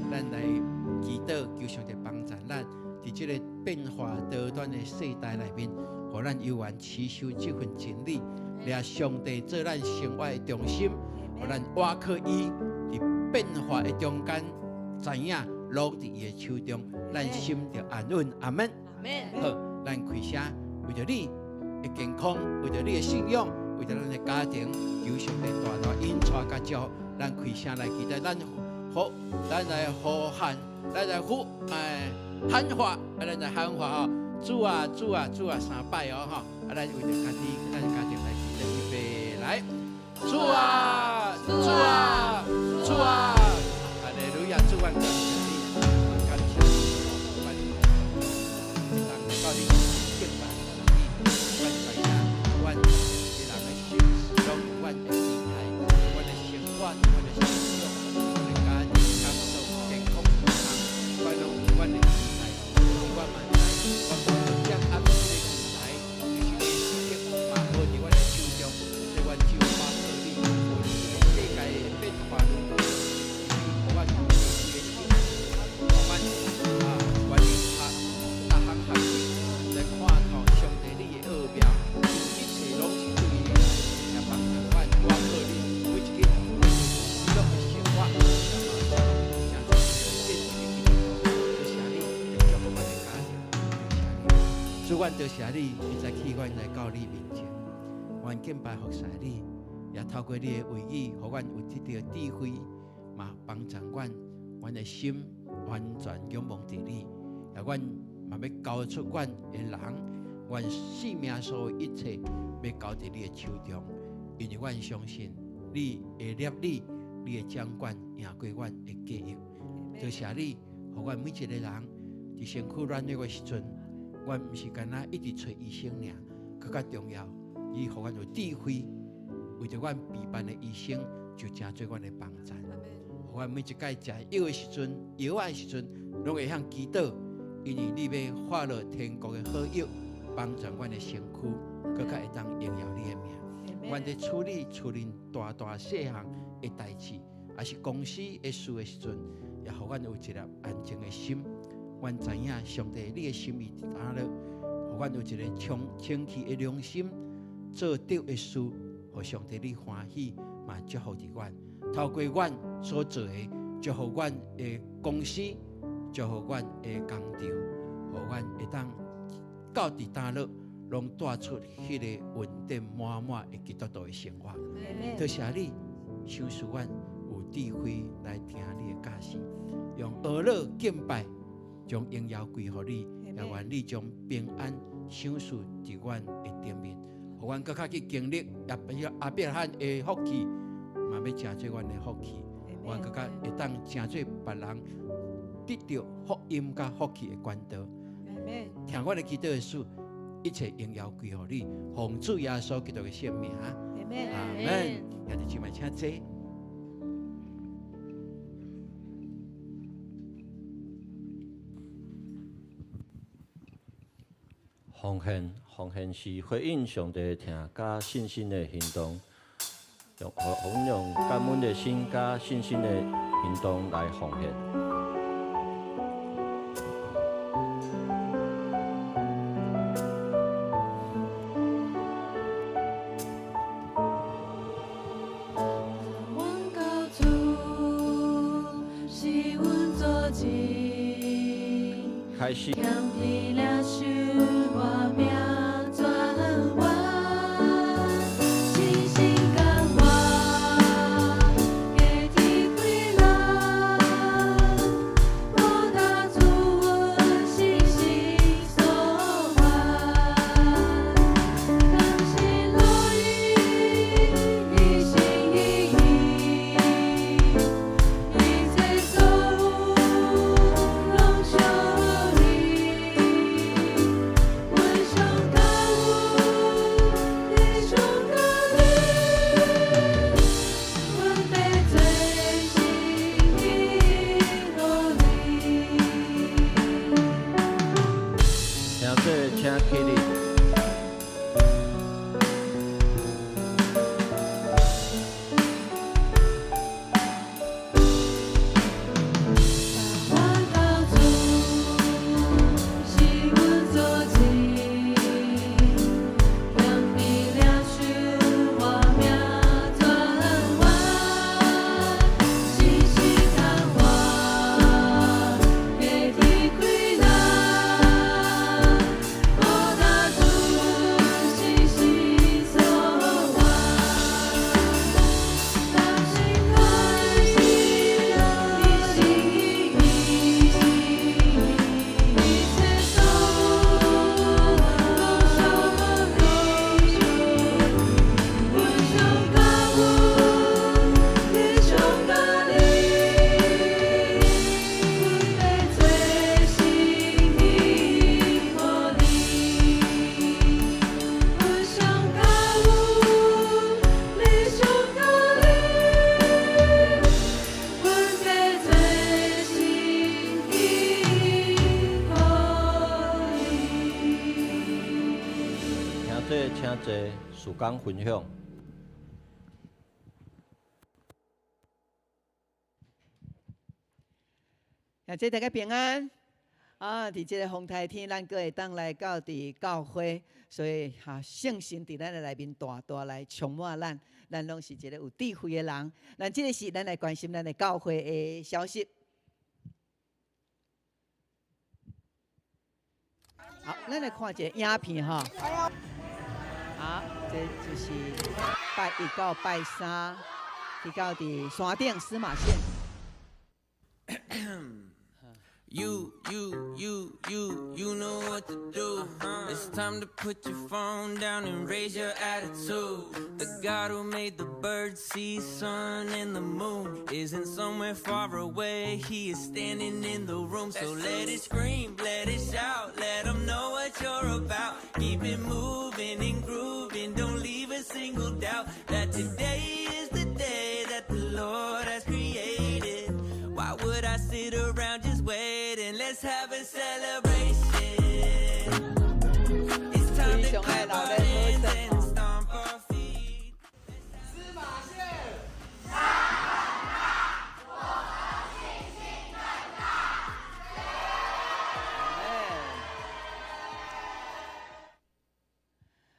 咱來祈禱，求上帝幫助咱，佇這个變化多端的世代內面，予咱猶原持守這份真理，掠上帝做咱生活的中心，予咱倚靠伊，佇變化的中間，知影攏佇伊的手中，咱心就安穩。阿門。好，咱開聲，為著你的健康，為著你的信仰，為著咱的家庭，求上帝大大引帶佮照，咱開聲來祈禱，咱呼，咱來呼喊，咱來呼，喊話，咱來喊話吼，主啊，主啊，主啊，三擺哦吼，咱為著家己，咱家庭來祈禱，預備來，主啊，主啊，主啊，哈利路亞，主，阮感謝你，阮感謝你，阮會當來到你敬拜你，阮知影，阮的人的心，攏有阮的期待，阮的生活，阮的信仰，阮的家庭、工作、健康、健康，阮攏有阮的期待。我嘛知，我無掌握這个期待，就是你的旨意嘛，握佇阮的手中，所以阮只有倚靠你。無論這个世界的變化如何，你予阮有這个心，予阮願意逐項學習來看透上帝你的奧妙，一切攏是對伊來，也幫助阮倚靠你，每一日每一日的生活，嘛成做一个基督徒。多謝你，祝福阮的家庭，多謝你，主，阮多謝你，一再起阮來到你面前，阮敬拜服侍你，也透過你的話語，予阮有得著智慧，嘛幫助阮，阮的心完全仰望佇你，也阮嘛欲交出阮的人，阮性命所有一切，欲交佇你的手中，因為阮相信你會立你，你會掌管贏過阮的計劃。多謝你，予阮每一個人佇身軀軟弱的時陣，阮毋是干焦一直揣醫生爾，閣較重要，你予阮有智慧，為著阮備辦的醫生，就成做阮的幫贊。予阮每一擺食藥的時陣，藥仔的時陣，攏會曉祈禱，因為你欲化落天國的好藥，幫助阮的身軀，閣較會當榮耀你的名。阮佇處理厝內大大細項的代誌，抑是公司的事的時陣，也予阮有一粒安靜的心。阮知影上帝你的心意佇佗落，予阮有一个清清氣的良心，做對的事，予上帝你歡喜，嘛祝福佇阮。透過阮所做的，祝福阮的公司，祝福阮的工廠，予阮會當到佇佗落，攏帶出彼个恩典滿滿的基督徒的生活。多謝你，賞賜阮有智慧來聽你的教示，用呵咾敬拜，將榮耀歸予你，也願你將平安賞賜佇阮的頂面，予阮閣較去經歷亞伯拉罕的福氣，嘛欲成做阮的福氣，阮閣較會當成做別人得著福音佮福氣的管道。聽阮的祈禱的主，一切榮耀歸予你，奉主耶穌基督的聖名。阿門。兄弟姊妹請坐。奉獻，奉獻是回應上帝疼佮信心的行動，用感恩的心佮信心的行動來奉獻。阮到主是阮佐證，開始。欠你領受我命轉彎，信心甘願，加體會人，報答主阮信心所還，甘心樂意，一心一意，一切所有攏屬你，阮上甘济事工分享。啊，这大家平安啊！伫这个风台天，咱阁会当来到伫教会，所以哈，圣神伫咱的内面大大来充满咱，咱拢是一个有智慧的人。咱这个时，咱来关心咱的教会的消息。好，咱来看一个影片哈。好，这就是拜一到拜三，去到伫山顶司马县。 You, you, you, you, you know what to do. It's time to put your phone down and raise your attitude. The God who made the birds, sea, sun, and the moon isn't somewhere far away. He is standing in the room. So let it scream, let it shout, let 'em know what you're about. Keep it moving and grooving, don't leave a single doubt that today is the day that the Lord has created. Why would I sit around just waiting? Let's have a celebration. It's time to clap our hands and stomp our feet. 司马县，山很大，我的信心更大。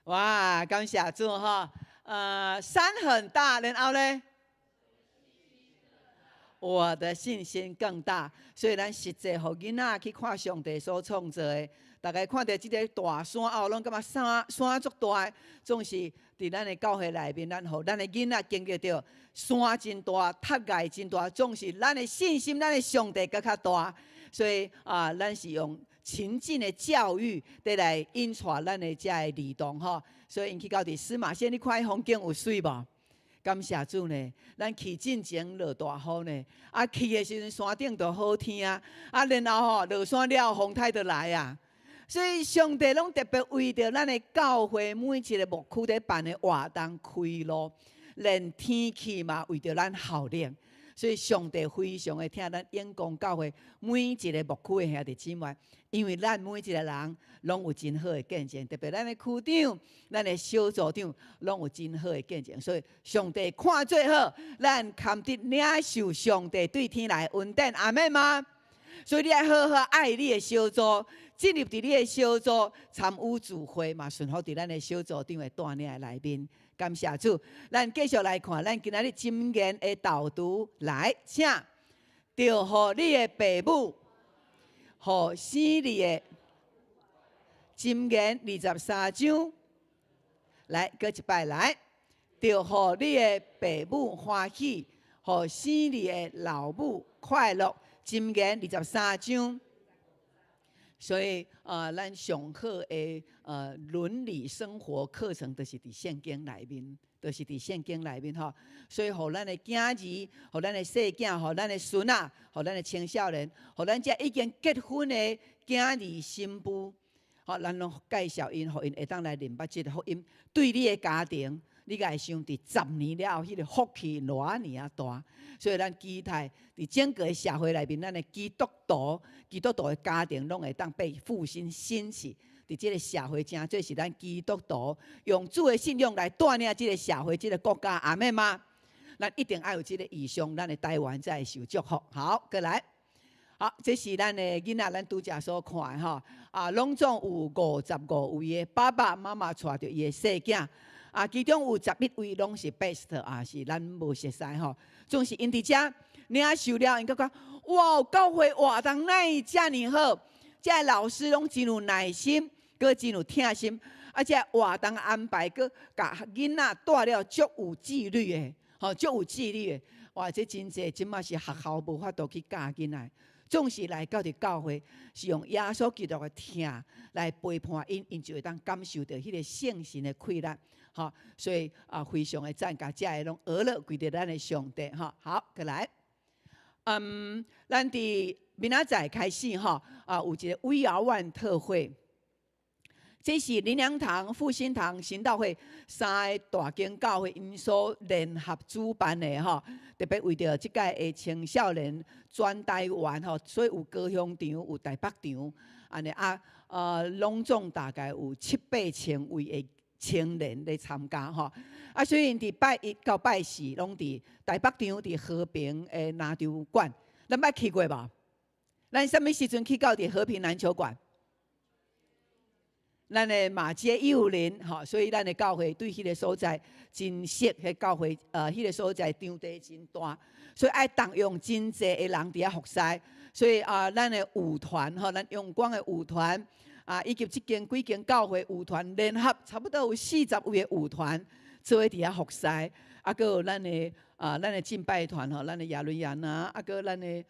哇，感谢主哈！山很大，然后呢？我的信心更大，所以咱实际予囡仔去看上帝所创造的，大家看著这个大山后，拢感觉山山足大，总是伫咱的教会内面，咱予咱的囡仔经历著山真大，塔盖真大，总是咱的信心，咱的上帝阁较大。所以啊，咱是用情境的教育伫来引带咱的遮个儿童吼。所以𪜶去到伫司马县，你看彼风景有媠无？感谢主呢，咱去进前落大雨呢，啊去的时阵山顶就好天啊，啊然后吼落山了风台就来啊，所以上帝拢特别为著咱的教会每一个牧区咧办的活动开路，连天气嘛为著咱效力，所以上帝非常的疼咱永光教会每一个牧区的兄弟姊妹，因为咱每一个人拢有真好的见证，特别咱的区长、咱的小组长拢有真好的见证，所以上帝看做好，咱堪得领受上帝对天来的恩典，阿们吗？所以你爱好好爱你的小组，进入伫你的小组参与聚会嘛，顺服伫咱的小组长的带领的内面。感谢主，咱继续来看，咱今仔日箴言的导读来，请著予你的爸母，予生你的箴言23章，来，阁一摆来，著予你的爸母欢喜，予生你的老母快乐。箴言23章。所以，咱上好的伦理生活课程，就是伫圣经内面，就是伫圣经内面吼。所以，予咱的囝儿，予咱的细囝，予咱的孙仔，予咱的青少年，予咱遮已经结婚的囝儿新妇，吼，咱拢介绍𪜶，予𪜶会当来认捌这个福音。对你的家庭，你敢会想伫10年了后，彼个福气偌尔仔大。所以，咱期待伫整个社会内面，咱的基督徒、基督徒的家庭，拢会当被复兴兴起。伫这个社会，成做是咱基督徒用主的信仰来带领这个社会、这个国家，阿们吗？咱一定爱有这个异象，咱的台湾才会受祝福。好，过来。好，这是咱的囡仔，咱拄才所看的吼。啊，拢总有55位的爸爸妈妈带著伊的细囝。啊，其中有11位拢是 best 啊，是咱无熟似吼。总是𪜶伫遮领受了，𪜶感觉哇，教会活动哪会遮尔好？遮老师拢真有耐心，阁真有疼心，啊，这活动安排阁共囡仔带了足有纪律的，吼，足有纪律的。哇，这真济，这马是学校无法度去教囡仔。总是来到伫教会，是用耶稣基督的疼来陪伴𪜶，𪜶就会当感受著彼个圣神的快乐。吼，所以啊，非常的赞佮遮个拢呵咾归伫咱的上帝。吼，好，过来。咱伫明仔载开始吼，啊，有一个 We Are One 特会，这是灵粮堂、复兴堂、行道会三个大间教会𪜶所联合主办的吼，特别为著这届的青少年全台湾吼，所以有高雄场、有台北场，按呢啊，拢总大概有七八千位的青年咧參加吼。啊，所以𪜶佇拜一到拜四攏佇台北場佇和平的籃球館，咱捌去過無？咱啥物時陣去到佇和平籃球館？咱的馬偕幼林吼，所以咱的教會對彼个所在真熟，彼教會彼个所在場地真大，所以愛動用真濟的人佇遐服侍。所以啊，咱的舞團吼，咱陽光的舞團啊，以及這間幾間教會舞團聯合，差不多有40位的舞團做伙佇遐服侍。啊，閣有咱的敬拜團吼，咱的亞倫亞拿，啊，閣咱的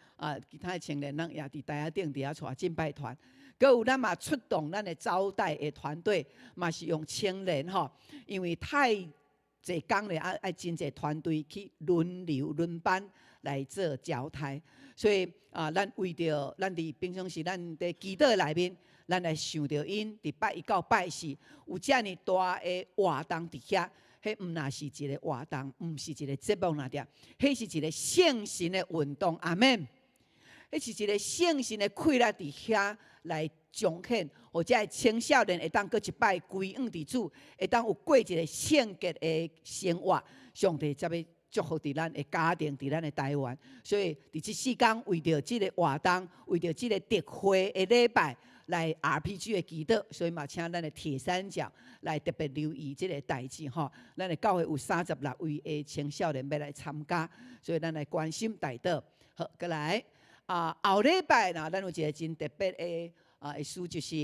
其他的青年人也佇台仔頂佇遐帶敬拜團。閣有咱嘛出動咱的招待的團隊，嘛是用青年吼，因為太濟工咧，愛真濟團隊去輪流輪班來做招待，所以啊，咱為著咱佇平常時咱佇祈禱內面，咱來想著𪜶佇拜一到拜四有遮爾大的活動佇遐，彼毋若是一個活動，毋是一個節目爾爾，彼是一個聖神的運動，阿們。彼是一個聖神的氣力佇遐來彰顯，予遮的青少年會當閣一擺歸向佇主，會當有過一個聖潔的生活。上帝才欲祝福佇咱的家庭，佇咱的台灣。所以佇這四工為著這个活動，為著這个特會的禮拜來 RPG 的祈禱，所以嘛請咱的鐵三角來特別留意這个代誌吼。咱的教會有36位的青少年欲來參加，所以咱來關心代禱。好，閣來。啊，後禮拜啦，咱有一个真特別的事，就是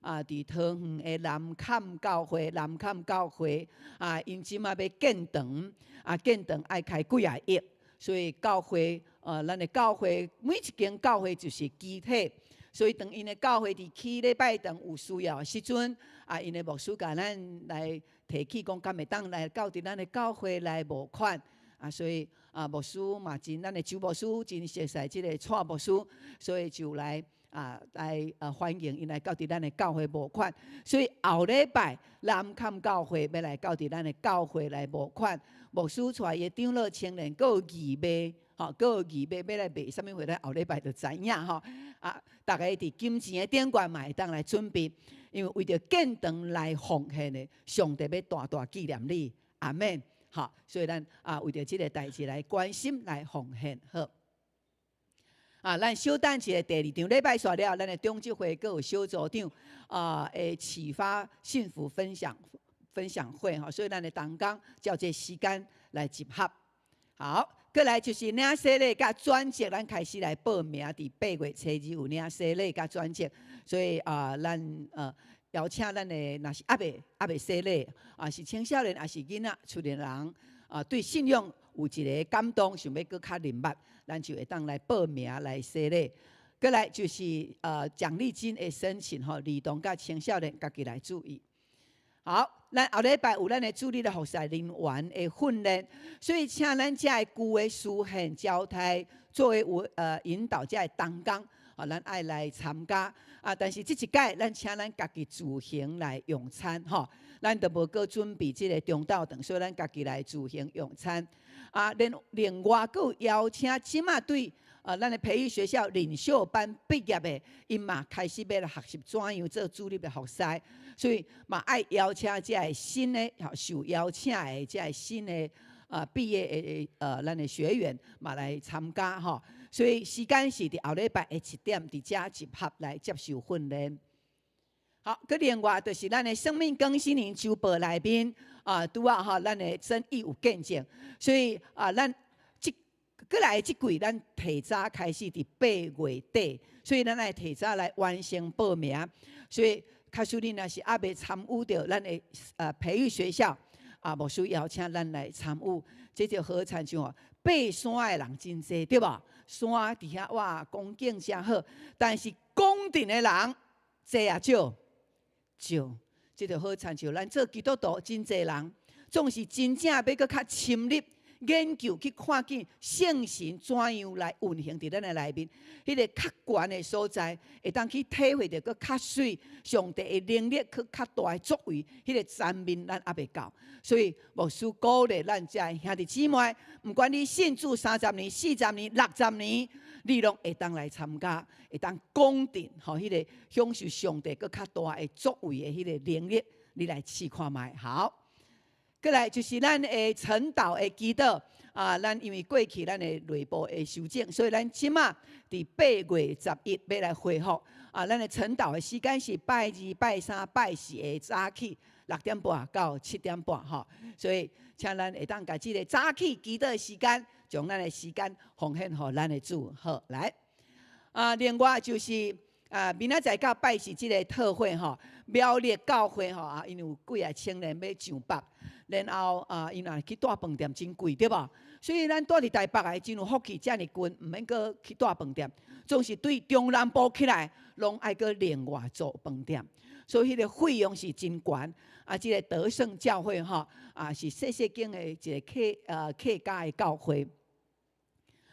佇桃園的南崁教會，南崁教會啊，𪜶這馬欲建堂，啊，建堂愛開幾仔億，所以教會，咱的教會每一間教會就是肢體，所以當𪜶的教會佇起禮拜堂有需要的時陣，啊，𪜶的牧師共咱來提起講，敢會當來到佇咱的教會來募款。啊，所以啊，牧師嘛真，咱的周牧師真熟似這个蔡牧師，所以就來歡迎𪜶來到佇咱的教會募款。所以後禮拜南崁教會欲來到佇咱的教會來募款，牧師帶伊的長老青年，閣有義賣，吼，閣有義賣欲來賣啥物貨，咱後禮拜就知影吼。啊，逐家佇金錢的頂懸嘛會當來準備，因為為著建堂來奉獻的，上帝欲大大紀念你，阿們。好，所以咱啊為著這个代誌來關心來奉獻好。啊，咱小等一下，第二場禮拜煞了，咱的長執會閣有小組長啊，會啟發幸福分享會吼，所以咱的同工照這時間來集合。好，閣來就是領洗禮佮轉職，咱開始來報名，佇8月初2有領洗禮佮轉職，所以啊，咱邀請咱的若是猶未洗禮，啊是青少年，抑是囡仔出年人，啊對信仰有一个感動，想欲閣較認捌，咱就會當來報名來洗禮。閣來就是獎勵金的申請吼，兒童佮青少年家己來注意。好，咱後禮拜有咱的主日的服侍人員的訓練，所以請咱遮的舊的書獻交代作為有引導遮的同工，啊，咱愛來參加。啊，但是這一擺咱請咱家己自行來用餐吼，咱就無閣準備這个中晝頓，所以咱家己來自行用餐。啊，另外閣有邀請這馬對咱的培育學校領袖班畢業的，𪜶嘛開始欲來學習怎樣做主日的服侍，所以嘛愛邀請遮个新的受邀請的遮个新的畢業的咱的學員嘛來參加吼。所以時間是佇後禮拜的7點，佇遮集合來接受訓練。好，閣另外就是咱的生命更新營週報內面啊，拄仔吼，咱的真義有見證，所以啊，咱這閣來這季，咱提早開始佇8月底，所以咱愛提早來完成報名。所以，假使恁若是猶未參與著咱的培育學校啊，牧師邀請咱來參與，這就好親像哦，爬山的人真濟，對無？山佇遐哇，風景誠好，但是講陣的人濟抑少？少，這就好親像咱做基督徒真濟人，總是真正欲閣較深入研究去看見聖神怎樣來運行佇咱的內面，彼个較懸的所在，會當去體會著閣較媠上帝的能力，去較大的作為，彼个層面咱猶未到。所以牧師鼓勵咱遮的兄弟姊妹，毋管你信主30年、40年、60年，你攏會當來參加，會當講陣，吼，彼个享受上帝閣較大的作為的彼个能力，你來試看覓。好，過來就是咱的晨禱的祈禱啊，咱因為過去咱的內部的修整，所以咱這馬佇8月11欲來恢復啊。咱的晨禱的時間是拜二、拜三、拜四的早起6點半到7點半吼，所以請咱會當共這个早起祈禱的時間，將咱的時間奉獻予咱的主。好，來啊，另外就是啊，明仔載到拜四這个特會吼，苗栗教會吼啊，𪜶有幾个青年欲上北，然後啊，𪜶若去蹛飯店真貴對無？所以咱蹛佇台北的真有福氣，遮爾近，毋免閣去蹛飯店，總是對中南部起來，攏愛閣另外租飯店，所以彼个費用是真懸。啊，這个得勝教會吼，啊是細細間的一个客家的教會。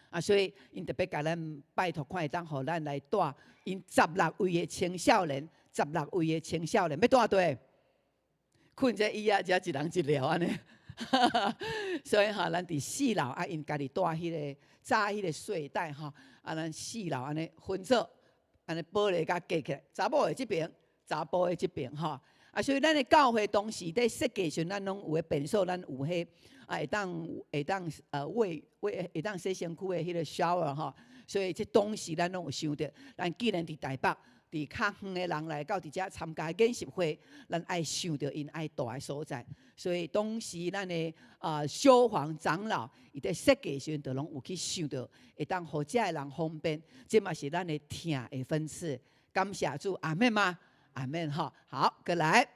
啊，所以𪜶特別共咱拜託，看會當予咱來帶𪜶16位的青少年，十六位的青少年欲蹛佗？睏這椅仔，才一人一寮按呢。所以吼，咱佇四樓啊，𪜶家己帶彼个紮彼个睡袋吼，啊，咱四樓按呢分做，按呢玻璃共隔起來，查某的這爿，查埔的這爿吼。啊，所以咱的教會當時佇設計時，咱攏有彼便所，咱有彼啊會當洗身軀的彼个 shower 吼。所以這當時咱攏有想著，咱既然佇台北，佇較遠的人來到佇遮參加研習會，咱愛想著𪜶愛蹛的所在。所以當時咱的啊消防長老，伊佇設計時陣，就攏有去想著，會當予遮的人方便。這嘛是咱的疼的分賜。感謝主，阿們嗎？阿們吼。好，過來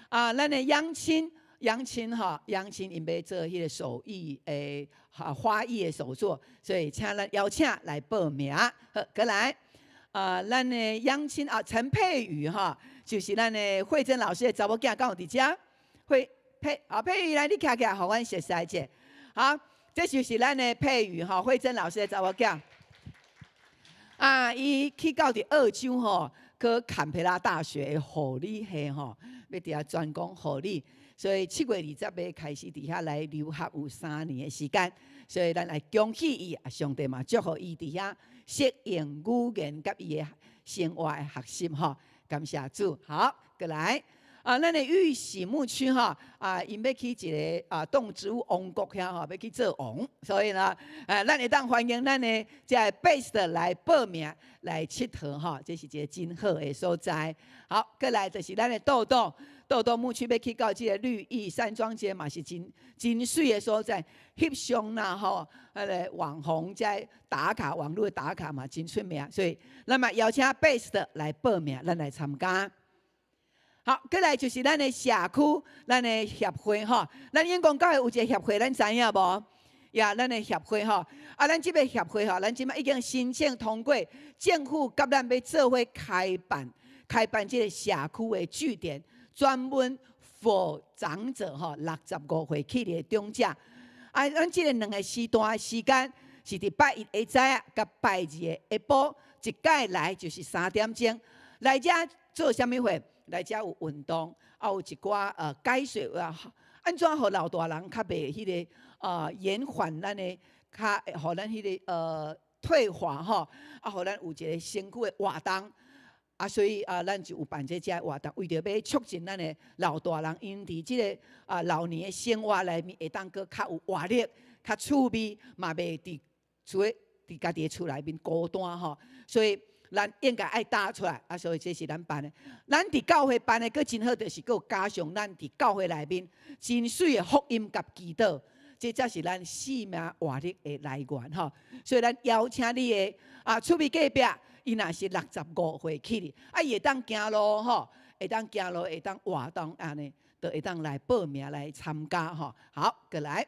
啊，咱的楊親，楊親吼，楊親𪜶欲做彼个手藝的花藝的手作，所以請咱邀請來報名。好，過來啊，咱的楊親啊，陳佩瑜哈，就是咱的慧珍老師的查某囝，敢有佇遮？慧佩啊，佩瑜來，你徛起來，予阮熟似者。好，這就是咱的佩瑜吼，慧珍老師的查某囝。啊，伊去到佇澳洲吼，去坎培拉大學的護理系吼，欲佇遐專攻護理，所以7月20欲開始佇遐來留學有3年的時間，所以咱來恭喜伊，啊，上帝嘛祝福伊佇遐適應語言佮伊的生活的學習吼，感謝主。好，過來。啊，咱的玉璽牧區吼，啊，𪜶欲去一个啊動植物王國遐吼，欲去做王，所以呢，咱會當歡迎咱的這个 best 來報名來𨑨迌吼，這是一个真好的所在。好，過來就是咱的豆豆，豆豆牧區欲去到這个綠意山莊街嘛是真真媠的所在，翕相啦吼，彼个網紅在打卡，網路打卡嘛真出名，所以咱嘛邀請 best 來報名，咱來參加。好，過來就是咱的社區，咱的協會吼，咱永光教會有一个協會，咱知影無？呀，咱的協會吼，啊，咱這个協會吼，咱這馬已經申請通過，政府佮咱欲做伙開辦這个社區的據點，專門 for 長者吼，65歲起的長者。啊，咱這个兩个時段的時間是佇拜一下早佮拜二的下晡，一擺來就是3點鐘，來遮做啥物貨？來遮有運動，啊有一寡解說啊，按怎予老大人較袂彼个啊延緩咱的較予咱彼个退化吼，啊予咱有一个身軀的活動，啊所以啊咱就有辦這遮活動，為著欲促進咱的老大人，𪜶佇這个啊老年的生活內面會當閣較有活力、較趣味，嘛袂佇厝佇家己的厝內面孤單吼，所以咱應該愛踏出來，啊，所以這是咱辦的。咱佇教會辦的，閣真好，就是閣有加上咱佇教會內面真媠的福音佮祈禱，這才是咱生命活力的來源吼。所以咱邀請你的啊，厝邊隔壁，伊若是65歲起的，啊，伊會當行路吼，會當行路，會當活動按呢，就會當來報名來參加吼。好，過來，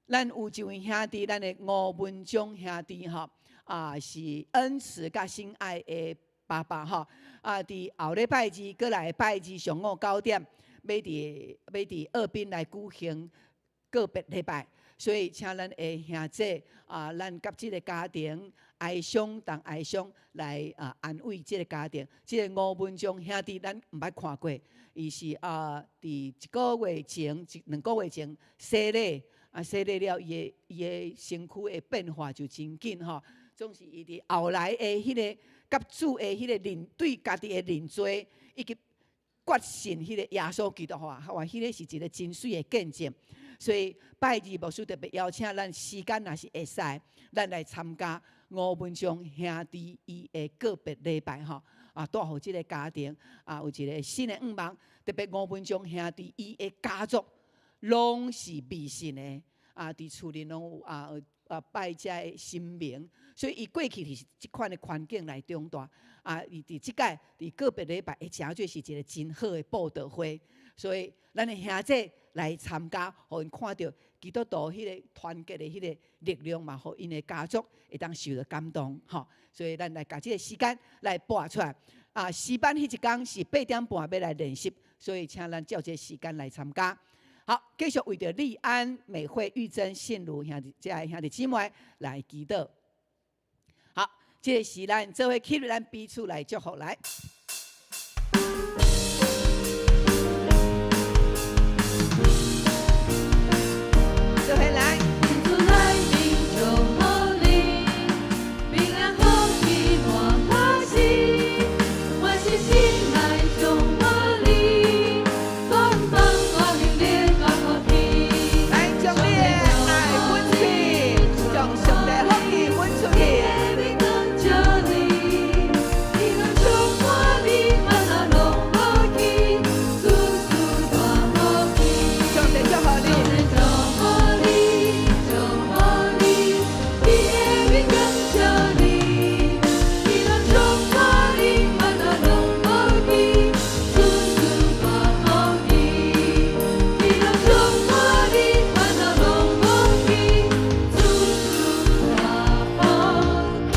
咱有一位兄弟，咱的吳文忠兄弟吼。啊，是恩慈佮心愛的爸爸吼。啊，佇後禮拜二過來拜二上午9點，欲佇澳濱來舉行告別禮拜，所以請咱的兄姐啊，咱佮這个家庭哀傷同哀傷來啊安慰這个家庭。這个吳文忠兄弟，咱毋捌看過，伊是啊，佇一個月前、一兩個月前洗禮，啊洗禮了，伊的身軀的變化就真緊吼。總是伊佇後來的彼个佮主的彼个認對家己的認罪，以及決信彼個耶穌基督吼，哇，彼個是一個真媠的見證。所以拜二牧師特別邀請咱時間若是會使，咱來參加吳文章兄弟伊的告別禮拜吼。啊，帶予這个家庭啊，有一個新的願望。特別吳文章兄弟伊的家族攏是迷信的，啊，佇厝裡攏有啊拜這个神明，所以伊過去是這款的環境來長大。啊，伊佇這擺佇告別禮拜會誠做是一個真好的佈道會，所以咱的兄弟來參加，予𪜶看著基督徒彼个團結的彼个力量嘛，予𪜶的家族會當受著感動，吼。所以咱來共這个時間來撥出來。啊，詩班彼一工是8點半欲來練習，所以請咱照這个時間來參加。好，繼續為著立安、美惠、玉珍、信如兄弟、這个兄弟姊妹來祈禱。好，這个時咱做伙起立，咱彼此來祝福來。做伙來。主來臨祝福你，平安福氣滿歡喜，萬事心內充滿你，光芒大能力大福氣。來，將你的愛分出去，將上帝福氣分出去。上帝祝福你。祝福你，伊的面光照你，伊拢充滿你，煩惱攏無去，事事大福氣。伊拢充滿你，煩惱攏無去，事事大福氣。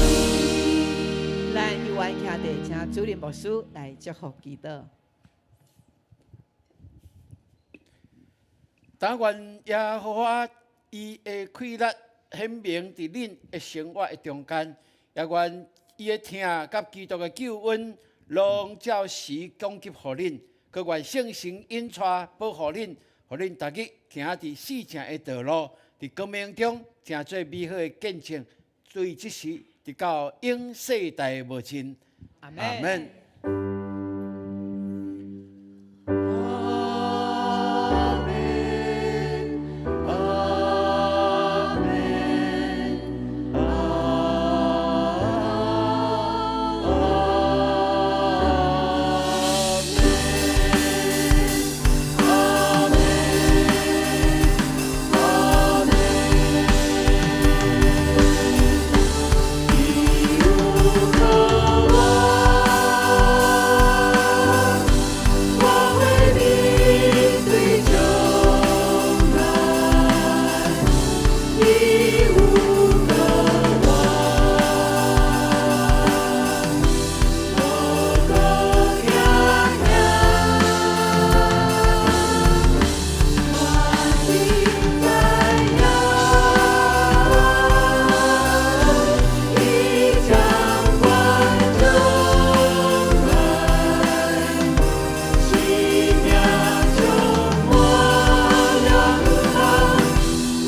咱有緣兄弟，請主任牧師來祝福祈禱。但願耶和華伊的氣力顯明佇恁的生活的中間，也願伊的疼佮基督的救恩攏照時供給予恁，閣願聖神引帶保護恁，予恁逐日行佇四正的道路，佇光明中成做美好的見證，對這時直到永世代無盡。阿阿們。我會面對將來，一無可望，我更強強，我心在搖，已掌管中來。奇妙充滿了好，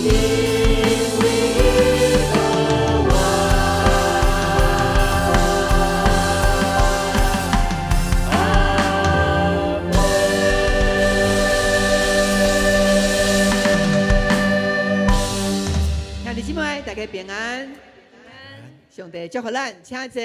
因為渴望。阿門。兄弟姊妹，大家平安。上帝祝福咱，請坐。